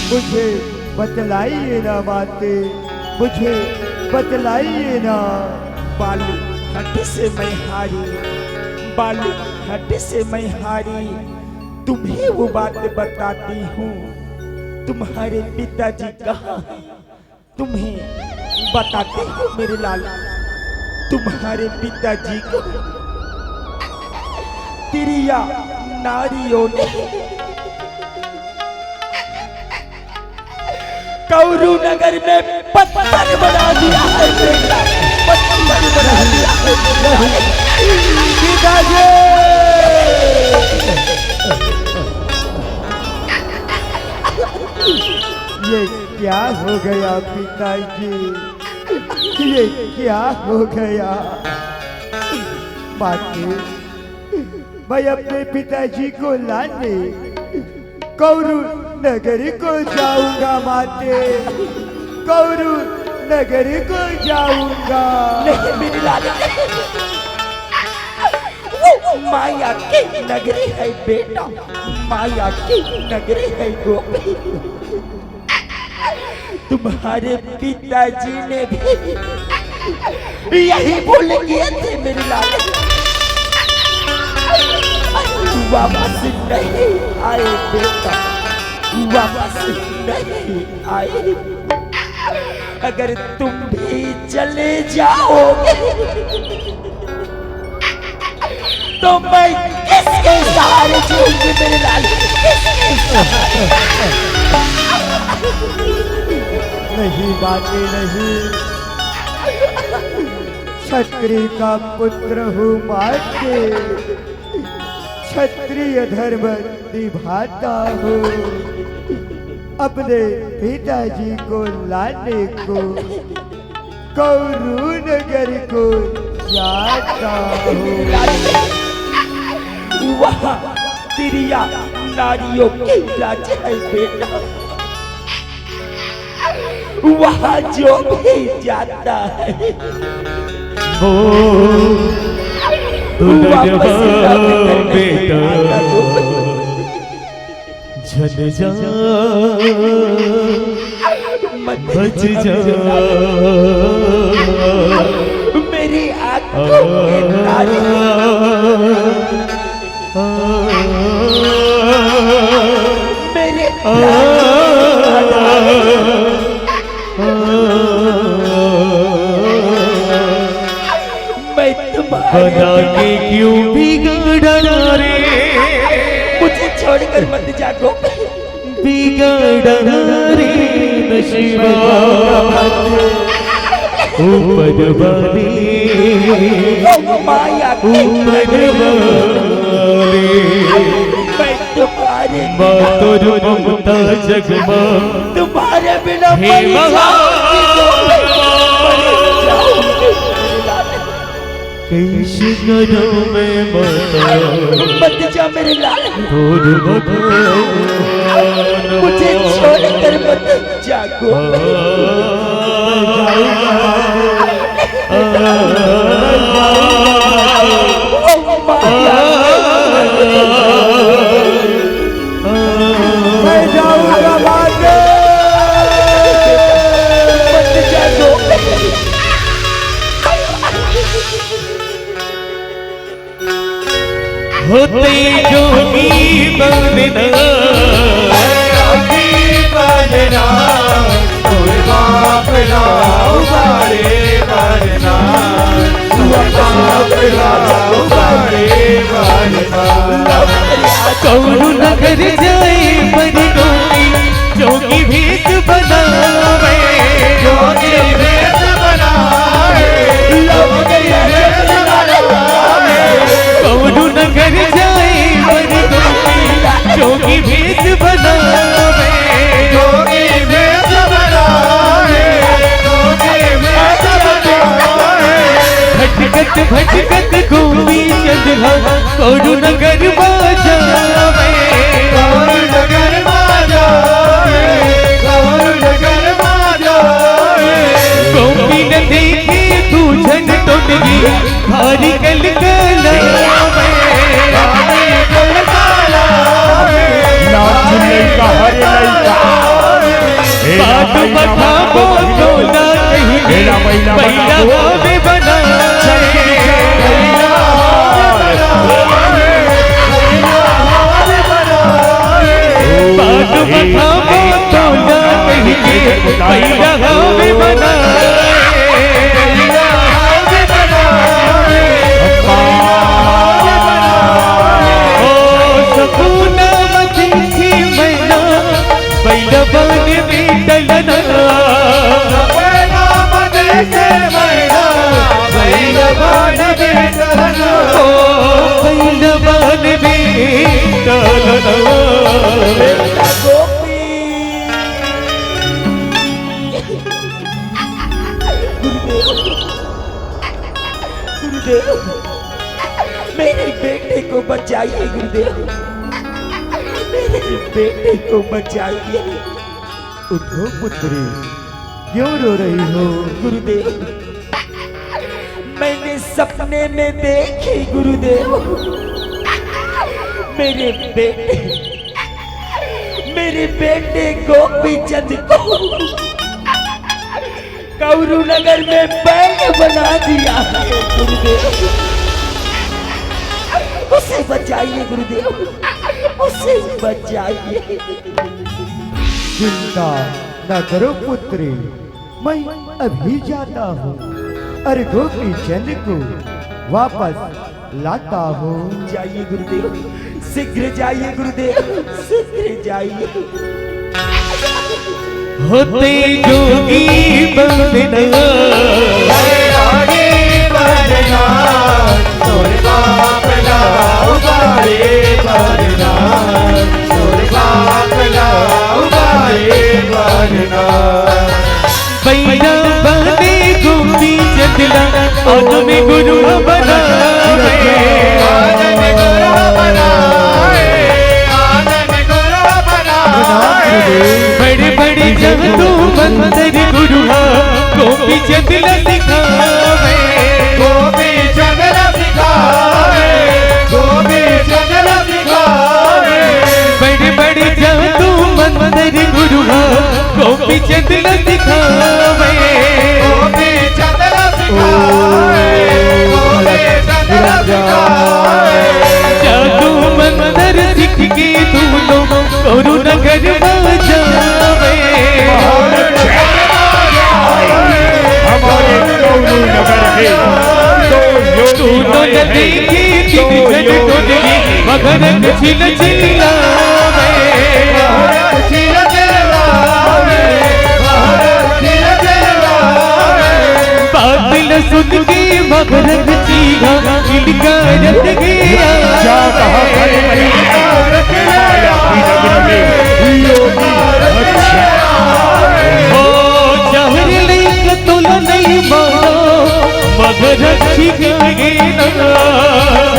मुझे बतलाइए ना माते, मुझे बतलाइए ना। बालू हट से मैं हारी, बालू हट से मैं हारी, तुम्हें वो बात बताती हूँ। तुम्हारे पिताजी कहाँ हैं? तुम्हें बताते हो मेरे लाल, तुम्हारे पिताजी को तिरिया नारियों ने कौरू नगर में पत्थर बना दिया है बेटा, पत्थर बना दिया है। पिताजी, ये क्या हो गया पिताजी? ये क्या हो गया? बाकी मैं अपने पिताजी को लाने कौरू नगरी को जाऊंगा माते, कौरू नगरी को जाऊंगा। नहीं मेरी लाल, वो माया की नगरी है बेटा, माया की नगरी है गोपी। तुम्हारे पिताजी ने भी यही भूल किए थे मेरे लाल। वापस नहीं आए बेटा, वापस नहीं आए। अगर तुम भी चले जाओगे तो मैं किसके सहारे जीऊंगी मेरे लाल, किसके सहारे? नहीं बाकी नहीं, छत्री का पुत्र हूँ माते, क्षत्रिय धर्म निभाता हूँ, अपने पिताजी को लाने को कौरू नगर को जाता हूँ। वाह, तिरिया नारियों की राज है बेटा। वहाँ जो भी जाता है, वो वापस लौट कर नहीं आता। झन जा, मत बच जा। मेरी आंखों के तारे, मेरे प्राण। मैं तुम्हारे बना के क्यों बिगड़ा रे? मुझे छोड़कर मत जा गोपी। बिगड़ा रे नसीबा, ऊपर वाले, ओ माया की ऊपर वाले। मैं तुम्हारे बिना, माँ तोर ममता जगमा, तुम्हारे बिना हे मर जाऊंगी, मर जाऊंगी। कैसे करूं मैं बता, मत जा मेरे लाल। तोर भगवान मुझे छोड़कर मत जा गोपी। मैं जाऊंगा माते। मत जा गोपी। होते जोगी बनना, जोगी बनना, तोर बाप ला उबारे बनना, तोर बाप ला उबारे बनना। कौन नगर जाए बन गोपी, और नगर बाजा में, और नगर बाजा में, और नगर बाजा में। गोपी न देखे तू झन टोटगी, भारी कलकला में। भारी कलकला में। नाच लइका, हरे लइका। बात बताबो तोला कहिके, पहिला हवे बना। बात बताबो तोला कहिके, पहिला हवे बना। ओ सपना म देखी मैना, बैला बन में टलना। सपना म देखे मैना, बैला बन में टलना। ओ बैला बन में टलना। गोपी। गुरुदेव, गुरुदेव, मेरे बेटे को बचाइए गुरुदेव, मेरे बेटे को बचाइए। उठो पुत्री, क्यों रो रही हो? गुरुदेव, मैंने सपने में देखी गुरुदेव, मेरे बेटे, मेरे बेटे गोपी चंद को कौरू नगर में बैल बना दिया है गुरुदेव, उसे बचाइए गुरुदेव, उसे बचाइए। चिंता न करो पुत्री, मैं अभी जाता हूँ और गोपी चंद को वापस लाता हूँ। जाइए गुरुदेव, शीघ्र जाइए गुरुदेव, शीघ्र जाइए। होते जोगी बंदना। बैरागी बंदना, तोर बाप ला उबारे बंदना, तोर बाप ला उबारे बंदना। बैरा बने गोपी चंद ला, आनंद गुरु बनावे। आनंद गुरु बनावे, आनंद गुरु बनावे। बड़े बड़े जादू मंत्र गुरु हा, गोपी चंद ला सिखावे। गोपी चंद ला सिखावे, गोपी चंद ला सिखावे। बड़े बड़े जादू मंत्र गुरु हा, गोपी चंद ला सिखावे। गोपी चंद ला सिखावे, गोपी चंद ला सिखावे। जादू मंत्र सीख के दूनों कौरू नगर बाजावे। हमारे कौरू नगर है, तो योगी दूनों आए हैं, नदी की तो तीन जन योगी। डोलगी, मगरक छिल छिलावे। बादल सुन के मगरक चीहा, इनका रत गया। क्या कहा खड़े नहीं, माया की नगरी में योगी। अच्छा। ओ जहर लेके तोला नहीं मारा, मगरक छिल गए ना।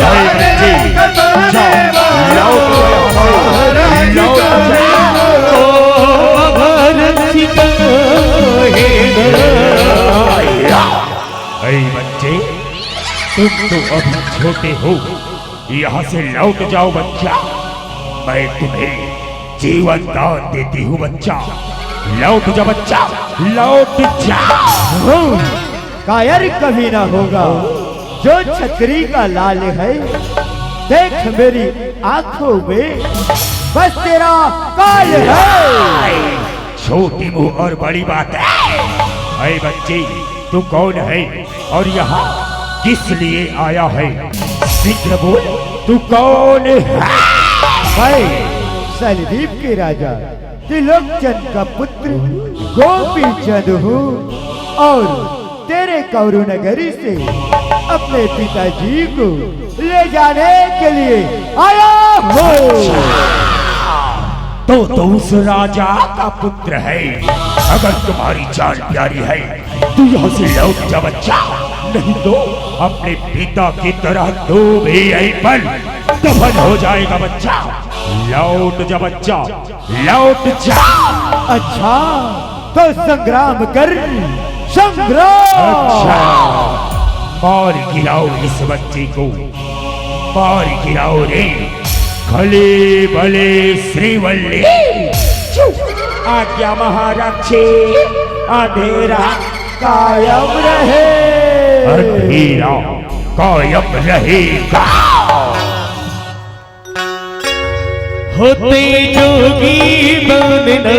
अरे बच्चे, जाओ, लाओ तो हमारे, लाओ तो। ओ मगरक छिल गए ना। अरे बच्चे, तुम तो अभी छोटे हो, यहाँ से लौट जाओ बच्चा, मैं तुम्हें जीवन दान देती हूँ बच्चा, लौट जा बच्चा, लौट जा। कायर कभी ना होगा जो छतरी का लाल है, देख मेरी आंखों में बस तेरा काल है। छोटी मुंह और बड़ी बात है। अरे बच्चे, तू कौन है और यहाँ किस लिए आया है? शीघ्र बोल, तू कौन है? मैं सलदीप के राजा त्रिलोकचंद का पुत्र गोपीचंद हूँ और तेरे कौरू नगरी से अपने पिताजी को ले जाने के लिए आया हूँ। तो तू उस राजा का पुत्र है। अगर तुम्हारी जान प्यारी है तो यहाँ से लौट जा बच्चा, नहीं तो अपने पिता की तरह तू भी यहीं पर दफन हो जाएगा बच्चा। लौट जा बच्चा, लौट जा। अच्छा, तो संग्राम कर, संग्राम। अच्छा, मार गिराओ इस बच्चे को, मार गिराओ रे। खले बले श्रीवल्ली। आज्ञा महारक्षी, अंधेरा कायम रहे। अंधेरा कायम रहेगा। होते जोगी बनना,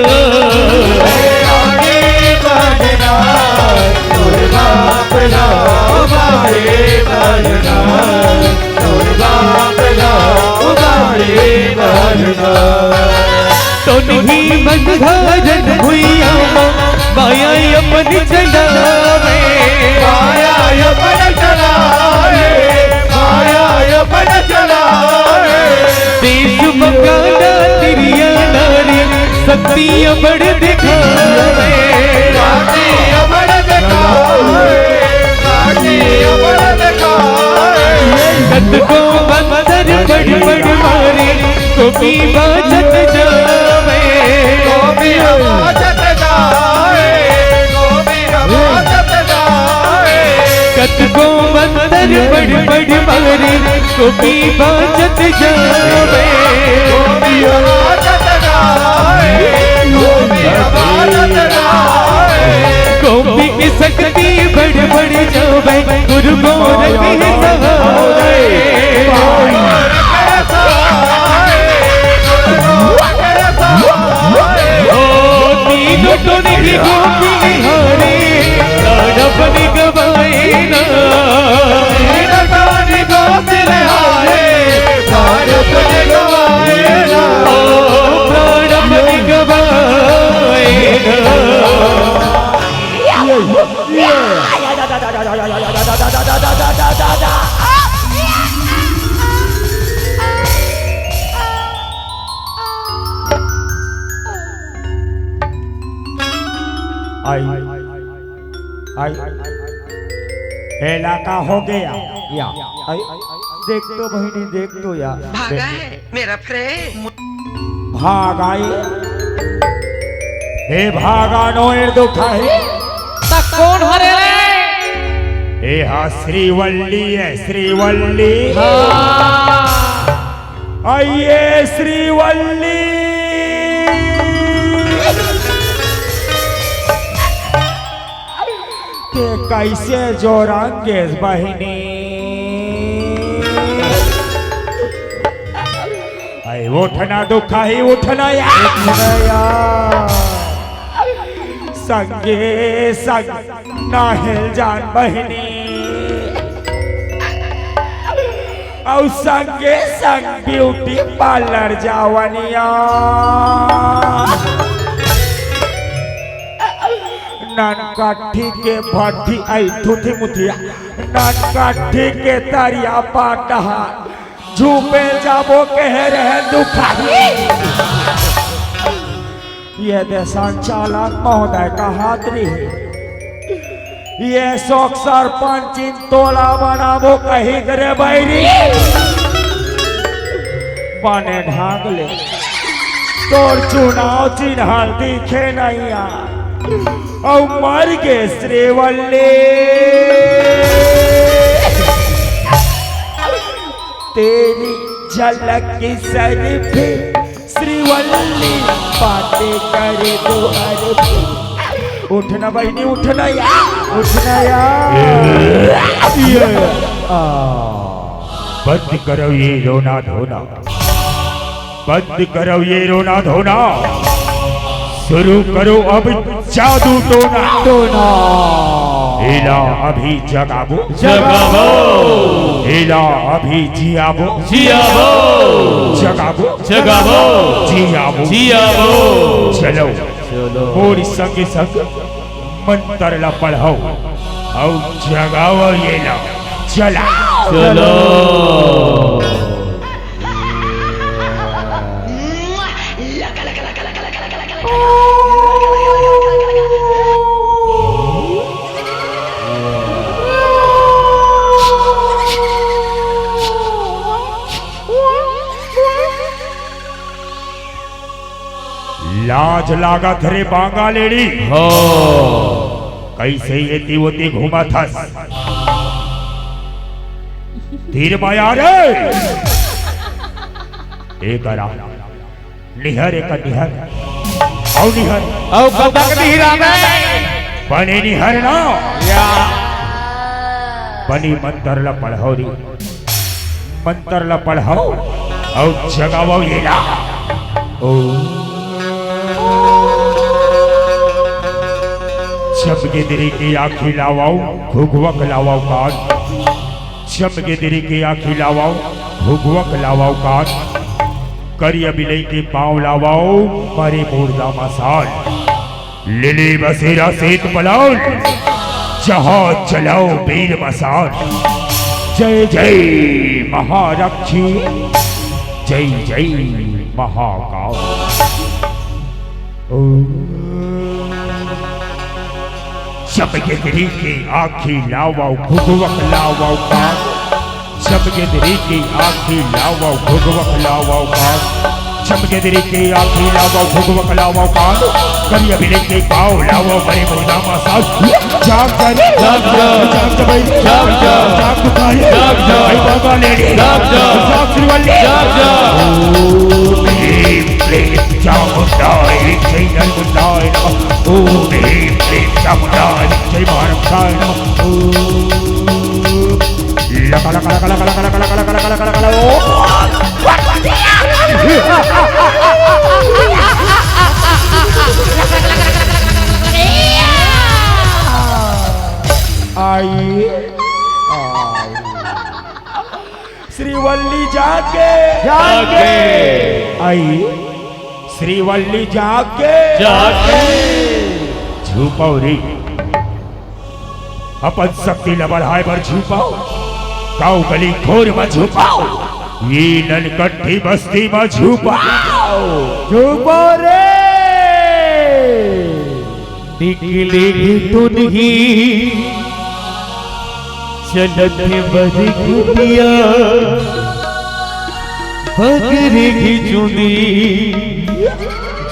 आगे बढ़ना, तोर बाप ला उबारे बढ़ना, तोर बाप ला उबारे बढ़ना। तो नहीं मन घरन भुइया, माया अपन चलावे, माया अपन चलावे, माया अपन चलावे। देश मकाना तिरिया नारी, शक्ति अबड़ दिखावे। शक्ति अबड़ दिखावे, शक्ति अबड़ दिखावे। कतको मंतर बड़ बड़ मारे, गोपी बाजत जावे। गोपी बाजत जावे, गोपी बाजत जावे। कतको मंतर बड़ बड़ मारे, गोपी बाजत जावे। गोपी बाजत जावे, गोपी बाजत जावे। गोपी की शक्ति बड़ बड़ जावे, गुरु गोरख सहाय। ओ तीनों टोन की गोपी निहारे, तांडव निगवाए ना। तीनों टोन गोपी निहारे, तांडव निगवाए ना। ओ तांडव निगवाए ना। आई, आई, एला का हो गया? या, आई, देख तो बहिनी, देख तो या। भागा है मेरा फ्रेंड। भाग आई। हे भागा नोएर दुखाही। त कोन हरे रे? ए हा श्रीवल्ली है, श्रीवल्ली। हाँ। आइए श्रीवल्ली। ते कैसे जोरांगेस बहिनी? अई उठना दुखाही, उठना या। उठना या। संगे संग नाहेल जान बहिनी। अउ संगे संग ब्यूटी पार्लर जावनिया। ननकट्ठी के भट्ठी, आई थुथी मुथिया, ननकट्ठी के तरिया पाटहा झूपे जाबो कहे रहे दुखाही। ये दे संचालक महोदय का हाथ रही। ये शोक सरपंचिन तोला बनाबो कही करे बैरी। बने ढांग ले। तोर चुनाव चिन्ह दिखे नइया। अउ मर गे श्रीवल्ली। तेरी झलक की शरीफी श्रीवल्ली बातें करे तो अरबी। उठना बहिनी, उठना या, उठना या। ये, आ। बंद करो ये रोना धोना, बंद करो ये रोना धोना, शुरू करो अब जादू टोना। टोना। एला अभी जगाबो। जगाबो। एला अभी जियाबो। जियाबो। जगाबो। जगाबो। जियाबो। जियाबो। चलो। चलो। मोर संगे संग मंत्र ला पढ़ो अउ जगाओ एला। चला। चलो। लागत रे बांगा लेड़ी। हो। कइसे एती ओती घूमत हस? तीर माया रे। ए करा। निहर एक निहर। अउ निहर। अउ कतक निहर आ गए? बने निहर ना। या। बनी मंतर ला पढ़ो री। मंतर ला पढ़ो। अउ जगावो ये ला। ओ। चमगे दरी के आँखी लावाओ, घुघुवक लावाओ कान। चमगे दरी के आँखी लावाओ, घुघुवक लावाओ कान। करिया बिलई के पाँव लावाओ, मरे मुर्दा मसान। लिली बसेरा सेत पलाउल, जहाँ चलाओ बीर मसान। जय जय महारक्षी, जय जय महाकाल। ओम। चमगे दरी के आँखी लावाओ, घुघुवक लावाओ कान। चमगे दरी के आँखी लावाओ, घुघुवक लावाओ कान। चमगे दरी के आँखी लावाओ, घुघुवक लावाओ कान। करिया बिलई के पाँव लावाओ, मरे मुर्दा मसान। जाग जा रे। जाग जा। जाग जा भाई। जाग जा। जाग जा। जाग जा। भाई बाबा लेडी। जाग जा। जाग श्रीवल्ली। जाग जा। ओम भीम क्लीं चामुंडाय जय नरमुंडाय नमः। ओम भीम क्लीं चामुंडाय जय महारक्षाय नमः। ओम लका लका लका लका लका लका लका लका लका लका लका लका लका। ओम। आई, आई। श्रीवल्ली जागे। जागे। आई, श्रीवल्ली जागे। जागे। झुपाओ रे। अपन शक्ति ल बढ़ाए बर झुपाओ। गाँव गली खोर म झुपाओ। ये ननकट्टी बस्ती म झुपाओ। झुपाओ रे। निकले टुनही चलत बरगुटिया, बगरे की चुंदी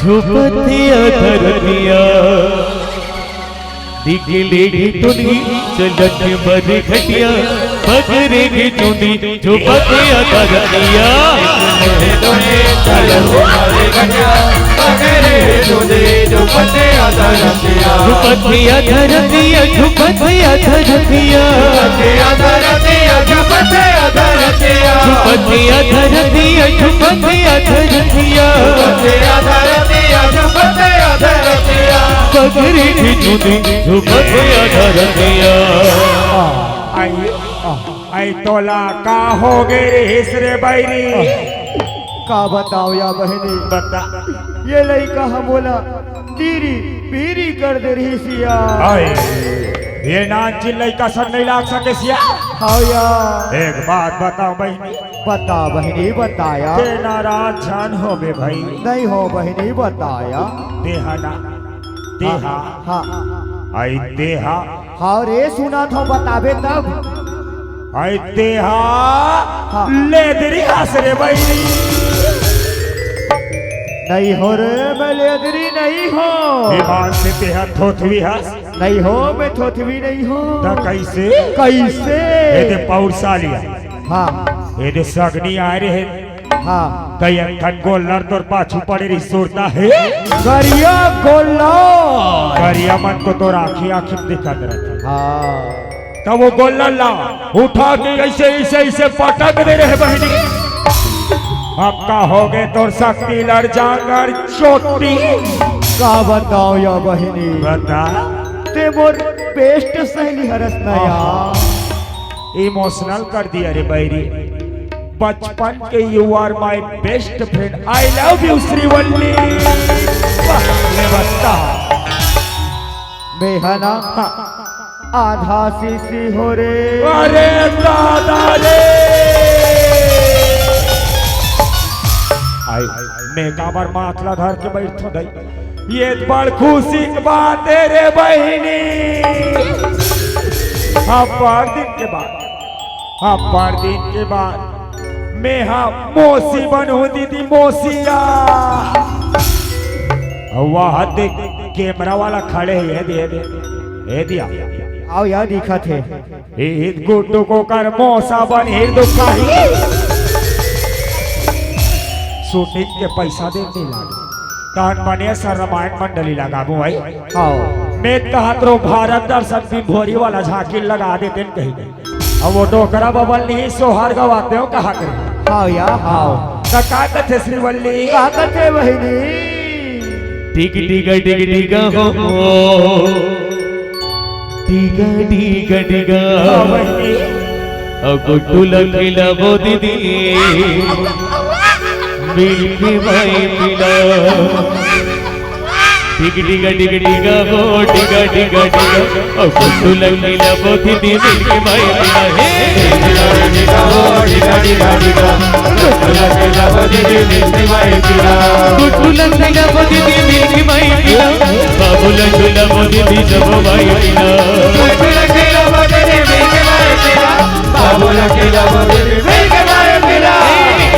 झुपतिया धरतिया। निकले टुनही चलत बरगुटिया, बगरे की चुंदी झुपतिया धरतिया। झुपतिया धरतिया, झुपतिया धरतिया। झुपतिया धरतिया, झुपतिया धरतिया। बगरे की चुंदी झुपतिया धरतिया। आई, आई तोला का होगे रिहिस रे बइरी? का बताओ या बहिनी, बता। ये लइका ह मोला बीरी बीरी कर दे रिहिस या। आय, ये नानचिन लइका सन नइ लाग सके सिया। हव या। एक बात बताओ बहिनी। बता बहिनी, बता या। ते नाराज झन होबे भई। नइ हों बहिनी, बता या। तेहा ना, तेहा। हाँ, हाँ। आई तेहा। हाँ रे, सुनत हों, बताबे तब। आई तेहा। हाँ। लेदरी हस रे बइरी। नइ हों रे, मैं लेदरी नइ हों। ईमान से तेहा थोथवी हस। नइ हों, मैं थोथवी नइ हों। त कइसे? कइसे? एदे पौरसालिया। हाँ। एदे सगनी आए रहे। हाँ। त एक ठन गोल्लर तोर पाछू पड़े रही, सुरता हे? करिया गोल्लर। करिया मन तो तोर आँखी आँखी म दिखत रहिथे। हाँ। त वो गोल्लर ला उठा के अइसे, अइसे, अइसे पटक दे रहे बहिनी। अब का होगे तोर शक्ति लड़ जांगर चोटी। का बताओ या बहिनी? बता। ते मोर best सहेली हरस ना या। आहा। Emotional कर दिया रे बइरी। बचपन के you are my best friend, I love you Srivalli. वाह, ले बता। मैं ह ना हाँ। आधा शीशी हों रे। अरे दादा रे। आई, मैं काबर माथ ला धर के बइठों दई? ये बड़ खुशी के बात हे रे बहिनी। हाँ, बड़ दिन के बाद, हाँ, बड़ दिन के बाद मैं हा मौसी बनहूँ दीदी, मौसिया। अउ वहाँ देख, कैमरा वाला खड़े हे, ये दे, ये दे, ये दिया। आओ यार, दिखत हे। ए, गुड्डू कोकर मौसा बन ही दुखाही। शूटिंग के पैसा दे नहीं लागे। तहन मने सर रामायण मंडली लगाबो भाई। आओ। मैं कहत रहो भारत दर्शन भोरी वाला झांकी लगा देते न कहीं। अब वो डोकरा बबल नहीं सोहर गवाते हो कहा करे। हाँ यार, हाँ। त का कथे श्रीवल्ली? का कथे बहिनी? टिक टिक टिक टिक हो, टिक टिक टिक। हाँ बहिनी। अब गुड्डू लकीला वो दीदी, मिल्की माई पिला। टिक टिक टिक टिक हो, टिक टिक टिक। ओ गुड्डू लकीला वो दीदी, मिल्की माई पिला। हे। गुड्डू लकीला वो दीदी, मिल्की माई पिला। बाबू लकीला वो दीदी, जब माई पिला।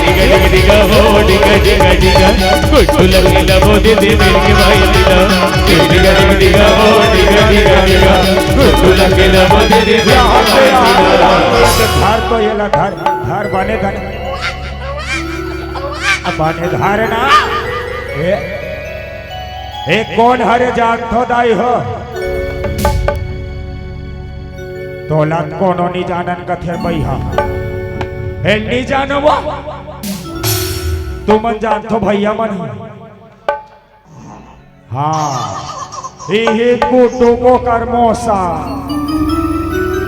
डिगा डिगा डिगा हो, डिगा डिगा डिगा। गुड्डू लकीला वो दीदी, मिल्की माई पिला। डिगा डिगा डिगा हो, डिगा डिगा डिगा। गुड्डू लकीला वो दीदी, मिल्की माई पिला। धर तो ये ला, धर, धर बने धर। अब बने धर ना। ए, ए कोन हरे जानथो दाई हो? तोला कोनो नी जानन कथे बइहा। ए नी जानो वो। तुमन जानथो भइया मन। हाँ, इही गुड्डू कोकर मौसा।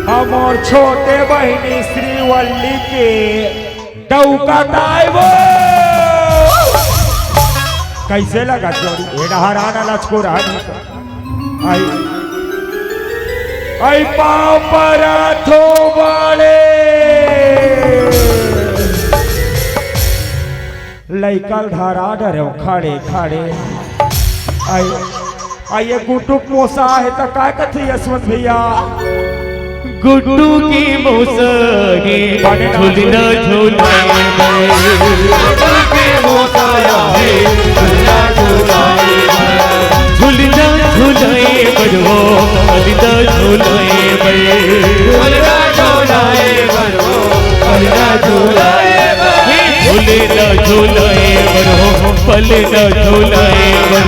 हमर छोटे बहिनी श्रीवल्ली के डौका ताई वो। कैसे लगा जोड़ी? ए डहराना लचको रहा। आई, आई पाँव परा थो बाले। लइका ल धरा डरेव खड़े खड़े। आई, आई ये गुड्डू के मौसा हे त का कथे यशवंत भइया? गुड्डू के मौसा हे बने ना झूलना झूलाए। गुड्डू के मौसा हे झूलना झूलाए। झूलना झूलाए बर हो, झूलना झूलाए बर। झूलना झूलाए बर हो, झूलना झूलाए बर। झूलना झूलाए बर हो, झूलना झूलाए बर।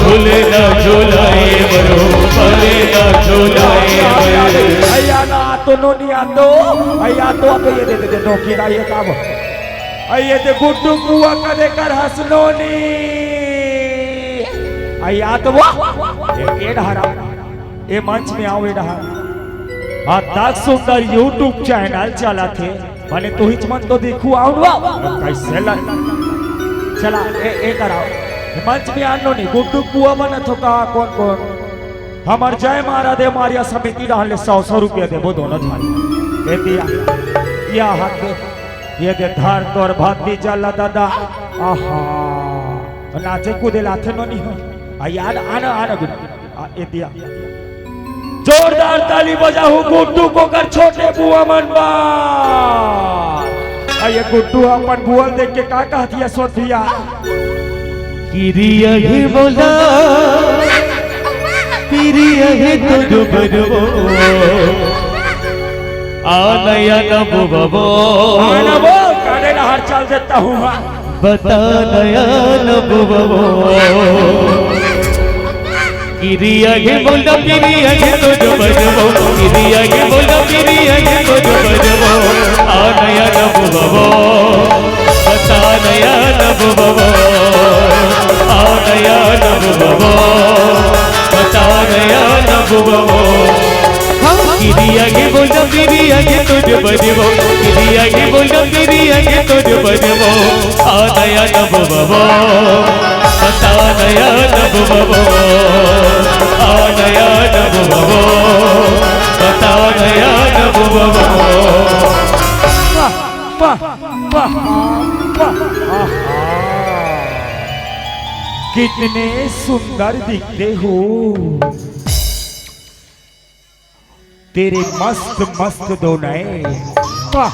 झूलना झूलाए बर हो, झूलना झूलाए बर। अइया ना तो नोनी आ तो, अइया तो आ तो ये दे दे दे नोकी ना ये काम। अइये दे गुड्डू कुआ कदे कर हसनोनी। अइया तो वो, ए, ए डहरा। ए मंच में आओ, ए डहा। अतक सुंदर YouTube चैनल चलत हे। बने तुहिच मन तो देखू आओ ना। कैसे लग? चला, ए, ए कराओ। ए मंच में आनो नी, गुड्डू कुआ बनत हो का, कोन, कोन? हमर जय मारा दे मारिया समिति डहन ले सौ, सौ रुपया देबो दोनों झन। ए दिया, या हाथ दे, ये दे धर तोर भतीजा ला दादा। आहा, नाचे कूदे लाथे नोनी हो। आ यार, आना, आना गुड्डू। आ, ए दिया। जोरदार ताली बजाहू गुड्डू कोकर छोटे बुआ मन बर। आ ये गुड्डू अपन बुआ ल देख के का कहत हे सोच दिया? किरिया हे मोला, पिरिया हे तो डुबरवो। आ नया न बुबवो। आना वो, काले नहर चल देता हूँ, हाँ। बता नया न बुबवो। किरिया हे मोला, पिरिया हे तो डुबरवो। किरिया हे मोला, पिरिया हे तो डुबरवो। आ नया न बुबवो। बता नया न बुबवो। आ नया न बुबवो। बता नया न बुबवो। हाँ, किरिया हे मोला, पिरिया हे तो डुबरवो। किरिया हे मोला, पिरिया हे तो डुबरवो। आ नया न बुबवो। बता नया न बुबवो। आ नया न बुबवो। बता नया न बुबवो। वाह, वाह, वाह, वाह, आहा। कितने सुंदर दिखते हो। तेरे मस्त मस्त दो नैन। वाह।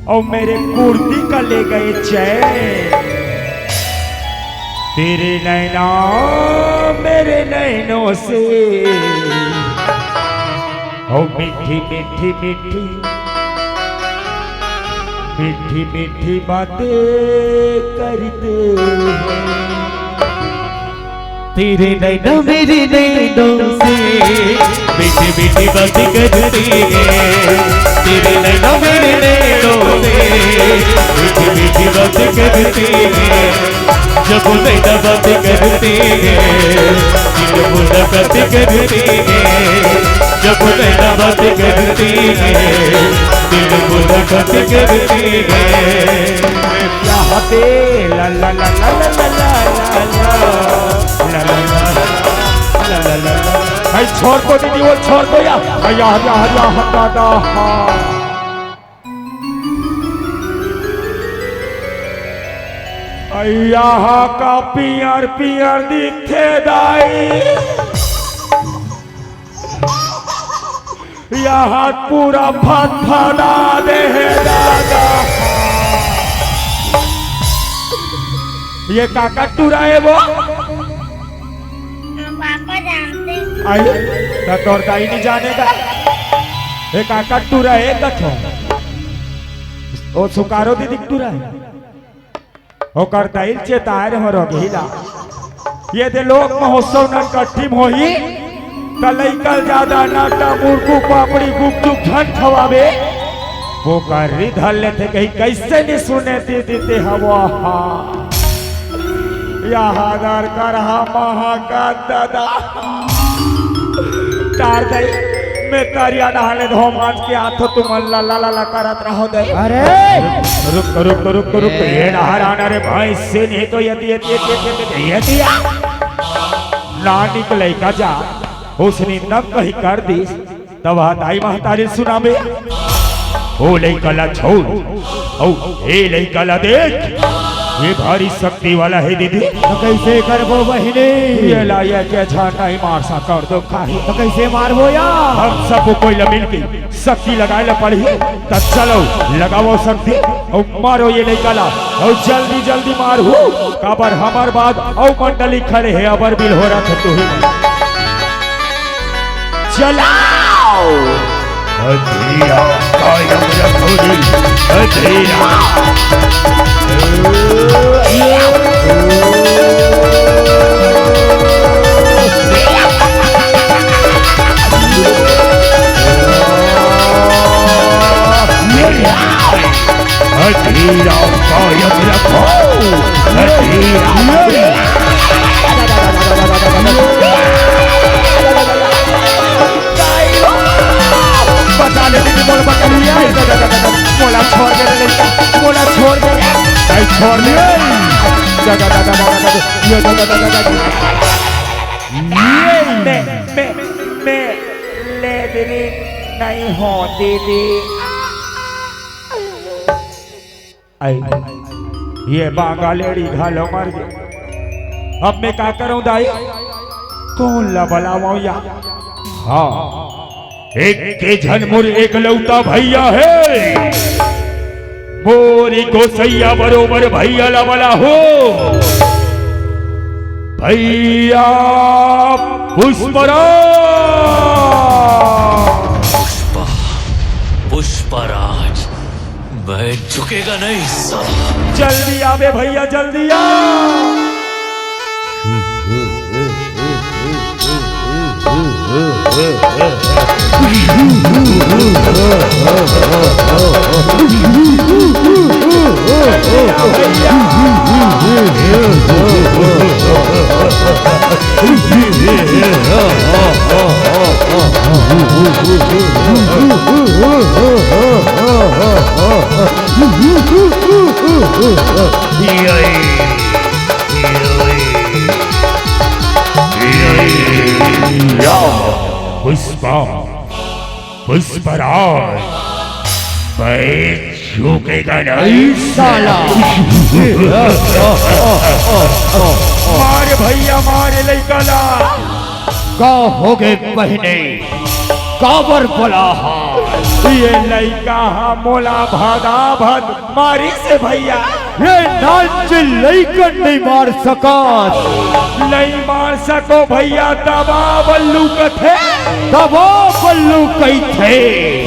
और मेरे कुर्ती का ले गए चैन। तेरे नैना मेरे नैनों से, ओ मीठी मीठी मीठी, मीठी मीठी बातें करते हैं। तेरे नैना मेरे नैनों से, मीठी मीठी बातें करते हैं। तेरे नैना मेरे नैनों से, मीठी मीठी बातें करते हैं। जब नैना बातें करते हैं, दिल मुलाकात करते हैं। जब नैना बातें करते हैं, दिल मुलाकात करते हैं। चाहते ला ला ला ला ला ला ला ला ला ला ला ला ला ला। भाई छोड़ दो दीदी, वो छोड़ दो या। या, या, या, दादा, हाँ। यहाँ का पियर पियर दिखे दाई, यहाँ पूरा फटफटा दे हे दादा। ये काका टूरा है वो? हम पापा जानते हैं। आई, तो तोर दाई नहीं जानेगा। ये काका टूरा है कथो। ओ सुकारो दीदी टूरा है। ओकर दाई ल चेताए रहो रोगही ला। ये दे लोक महोत्सव ननकट्ठी म होही, त लइका ल जादा नाटा, मुरकू, पापड़ी, गुपचुप झन खवाबे। वो कर्री धर लेथे, कहीं कैसे नहीं सुने दीदी ते हवा। या हादर कर हा महा का दादा। टार दई, मैं तरिया नहाने धो मांज के आथो, तुमन ला ला ला ला करत रहो दई। अरे! रुक, रुक, रुक, रुक, ये नहर आना रे भाई, से नहीं तो यदि, यदि, यदि, यदि, यदि, यदि, आ। नानी के लइका जा, उसने नम कहीं कर दी, तब हा दाई महतारी सुनाबे। ओ लइका ला छोड़, ओ ए लइका ला देख, ये भारी शक्ति वाला है दीदी। तो कैसे करबो बहिनी? ये ला, ये के झंडा ही मार सा कर दो खाही। तो कैसे मारबो या? हम सब कोई ला मिलके शक्ति लगाए ला पड़ही। त चलो, लगाओ शक्ति, अउ मारो ये लइका ला, अउ जल्दी जल्दी मारहू, काबर हमर बाद अउ मंडली खड़े हे, अबर बिल हो रहा था तू ही। चलाओ। अधीरा कायम रखो रे, अधीरा। अधीरा कायम रखो, अधीरा। बचा ले दीदी, मोर बकरिया। मोला छोड़ दे रे लइका, मोला छोड़ दे रे। नहीं छोड़ दे। ये मैं, मैं, मैं लेदरी नहीं हो दीदी। आई, ये बांगा लेड़ी घालो मर गए। अब मैं का करूं दाई? कौन ला बुलावां या? हाँ, एक के झन मोर एकलौता भैया है, मोर गोसैया बरोबर भैया ला बुलाहूं। भैया पुष्पराज। पुष्पा, पुष्पराज, मैं झुकेगा नहीं साला। जल्दी आवे भैया, जल्दी आ। पुष्पा, पुष्पराज, मैं झुकेगा नहीं साला। मार भैया, मार लइका ला। का होगे बहिनी, काबर बुलाहा? ये लइका हा मोला भदा भद मारिस भैया। ये नानचुन लइकन नइ मार सकस। नइ मार सको भइया, दबा बल्लू कथे। दबा बल्लू कहिथे।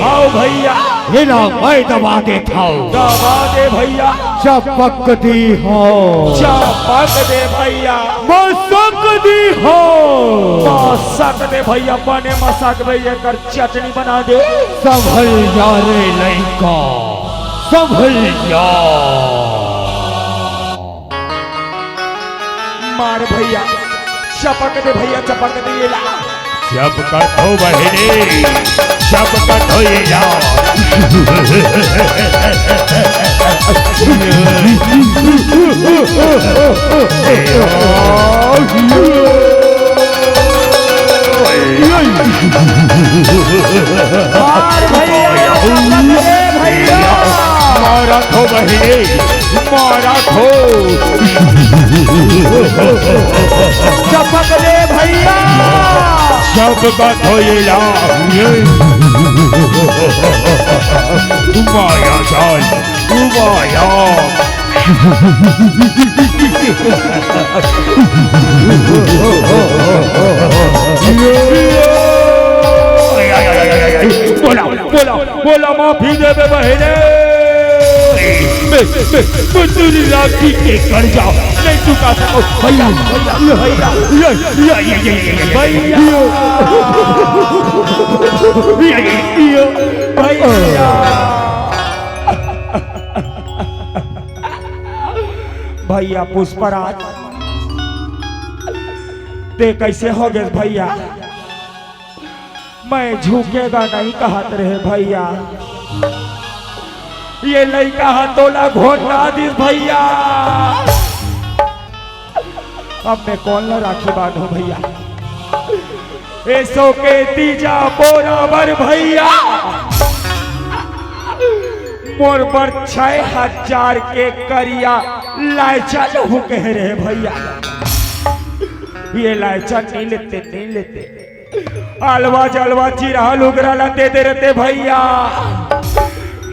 हव भइया। एला मैं दबा देथंव। दबा दे भइया। चपक दे हंव। चपक दे भइया। मसक दे हंव। मसक दे भइया, बने मसक दे, एकर चटनी बना दे। संभल जा रे लइका, संभल जा। मार भइया, चपक दे भइया, चपक दे एला। चपकत हो बहिनी, चपकत हो एला। मार भइया, चपक दे भइया। मारत हो बहिनी, मारत हो। चपक दे भइया। चपकत हो एला। माया जाल, माया। बोला, बोला, बोला, माफी देबे बहिनी। मैं, मैं, मैं तोरी राखी के कर्जा नइ चुका सकंव। भइया, भइया, भइया, भइया। भइया। भइया पुष्पराज, तें कइसे हो गेस भइया? मैं झुकेगा नहीं कहत रहेंव भइया, ये लइका ह तोला घोंटा दिस भइया। अब मैं कोन ला राखी बांधंव भइया? एसो के तीजा बोरा बर भइया, मोर बर छै हजार के करिया लाइचा लहू कहे रहे भइया। ये लाइचा नइ लेते, नइ लेते। अलवा जलवा चिरहा लुगरा ला दे दे रहते भइया।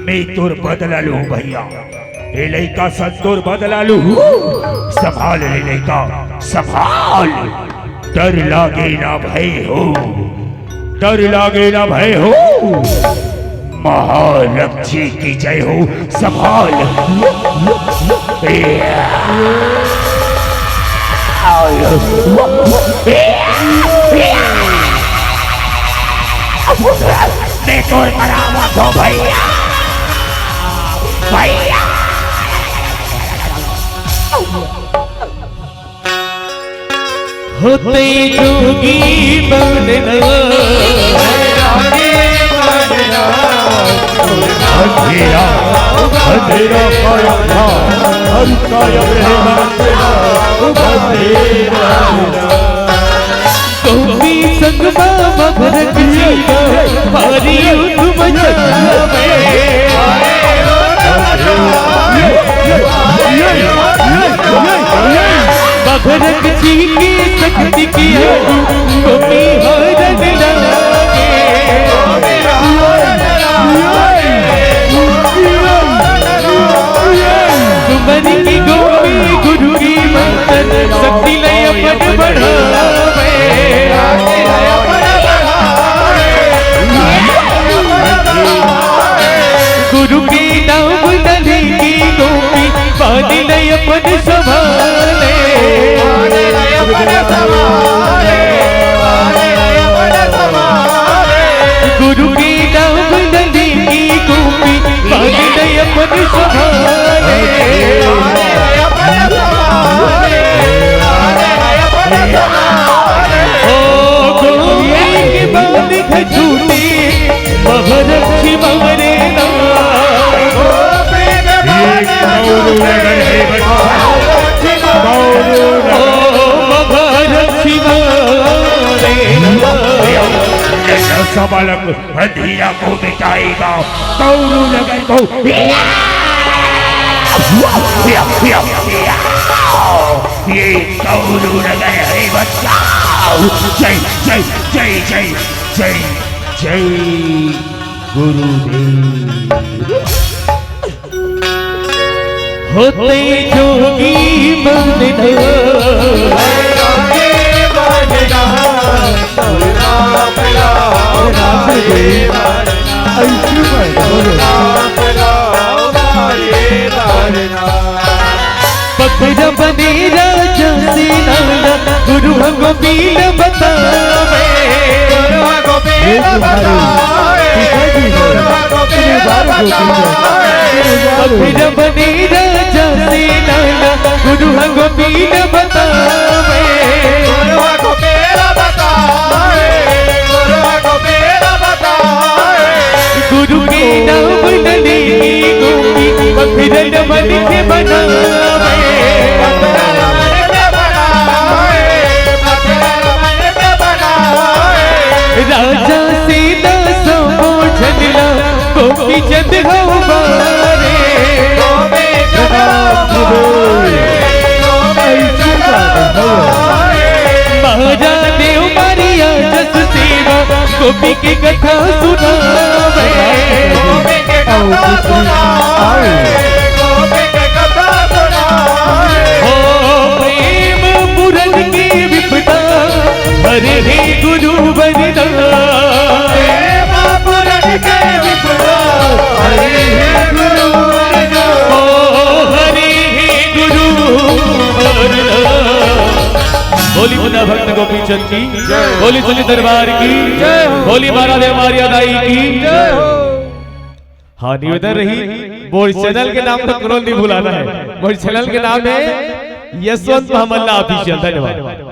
मैं तोर बदला लूं भइया। ए लइका सन तोर बदला लूं। संभाल ले लइका, संभाल। डर लागे ना भय हो, डर लागे ना भय हो। महालक्ष्मी की जय हो। संभाल। मैं तोर करावत हो भइया, भइया। होते जोगी बनना, अंधेरा, अंधेरा काया था, अब कायम रहना, अंधेरा। गोपी संग बाबा भरत जी का, हरियो तुम जावे। भगरक जी की शक्ति की आगू, गोपी हरन लागे। सुमन की गोपी गुरु की मंथन, शक्ति लय अपन बढ़ावे। गुरु के नाम धरे की गोपी, पानी लय अपन संभाले। गुरु के नाम धरे की गोपी, पानी लय अपन संभाले। ओ गोपी के बाल झूठे, महालक्ष्मी ममरे ना। ये कौरव नगर है बच्चा, कौरव नगर। ओ महालक्ष्मी ममरे ना। ऐसा बालक अंधेरा को मिटाएगा, कौरव नगर को। ये कौरव नगर है, बचाओ। जय, जय, जय, जय, जय, जय गुरुदेव। होते जोगी मन धन। ऐसी बात बोलो। पकड़ बने राजा सेना, गुरु गोविंद बतावे। हे तुम्हारे पिताजी हैं, श्री बाल गोविंद, श्री बाल गोविंद। पकड़ बने राजा सेना, गुरु गोविंद बतावे। गुरु के नाम न ले गोपी, पकड़ मन के बनावे। राजा सेना समोझन ला, गोपी चंद हो बारे। ऐसी बात है। महाराज देव मारिया जस सेवा, गोपी की कथा सुनावे। आओ पुत्री, आओ। हो प्रेम पूरन की विपदा, हरे हे गुरु वरदान। प्रेम पूरन की विपदा, हरे हे गुरु वरदान। ओ हरे हे गुरु वरदान। बोली मुन्ना भक्त गोपीचंद की, जय। बोली चंडी दरबार की, जय हो। बोली मारा देव मारिया दाई की, जय हो। हाँ, निवेदन रही, मोर चैनल के नाम तो करो नहीं भुलाना है। मोर चैनल के नाम है यशवंत महमल्ला ऑफिशियल। धन्यवाद।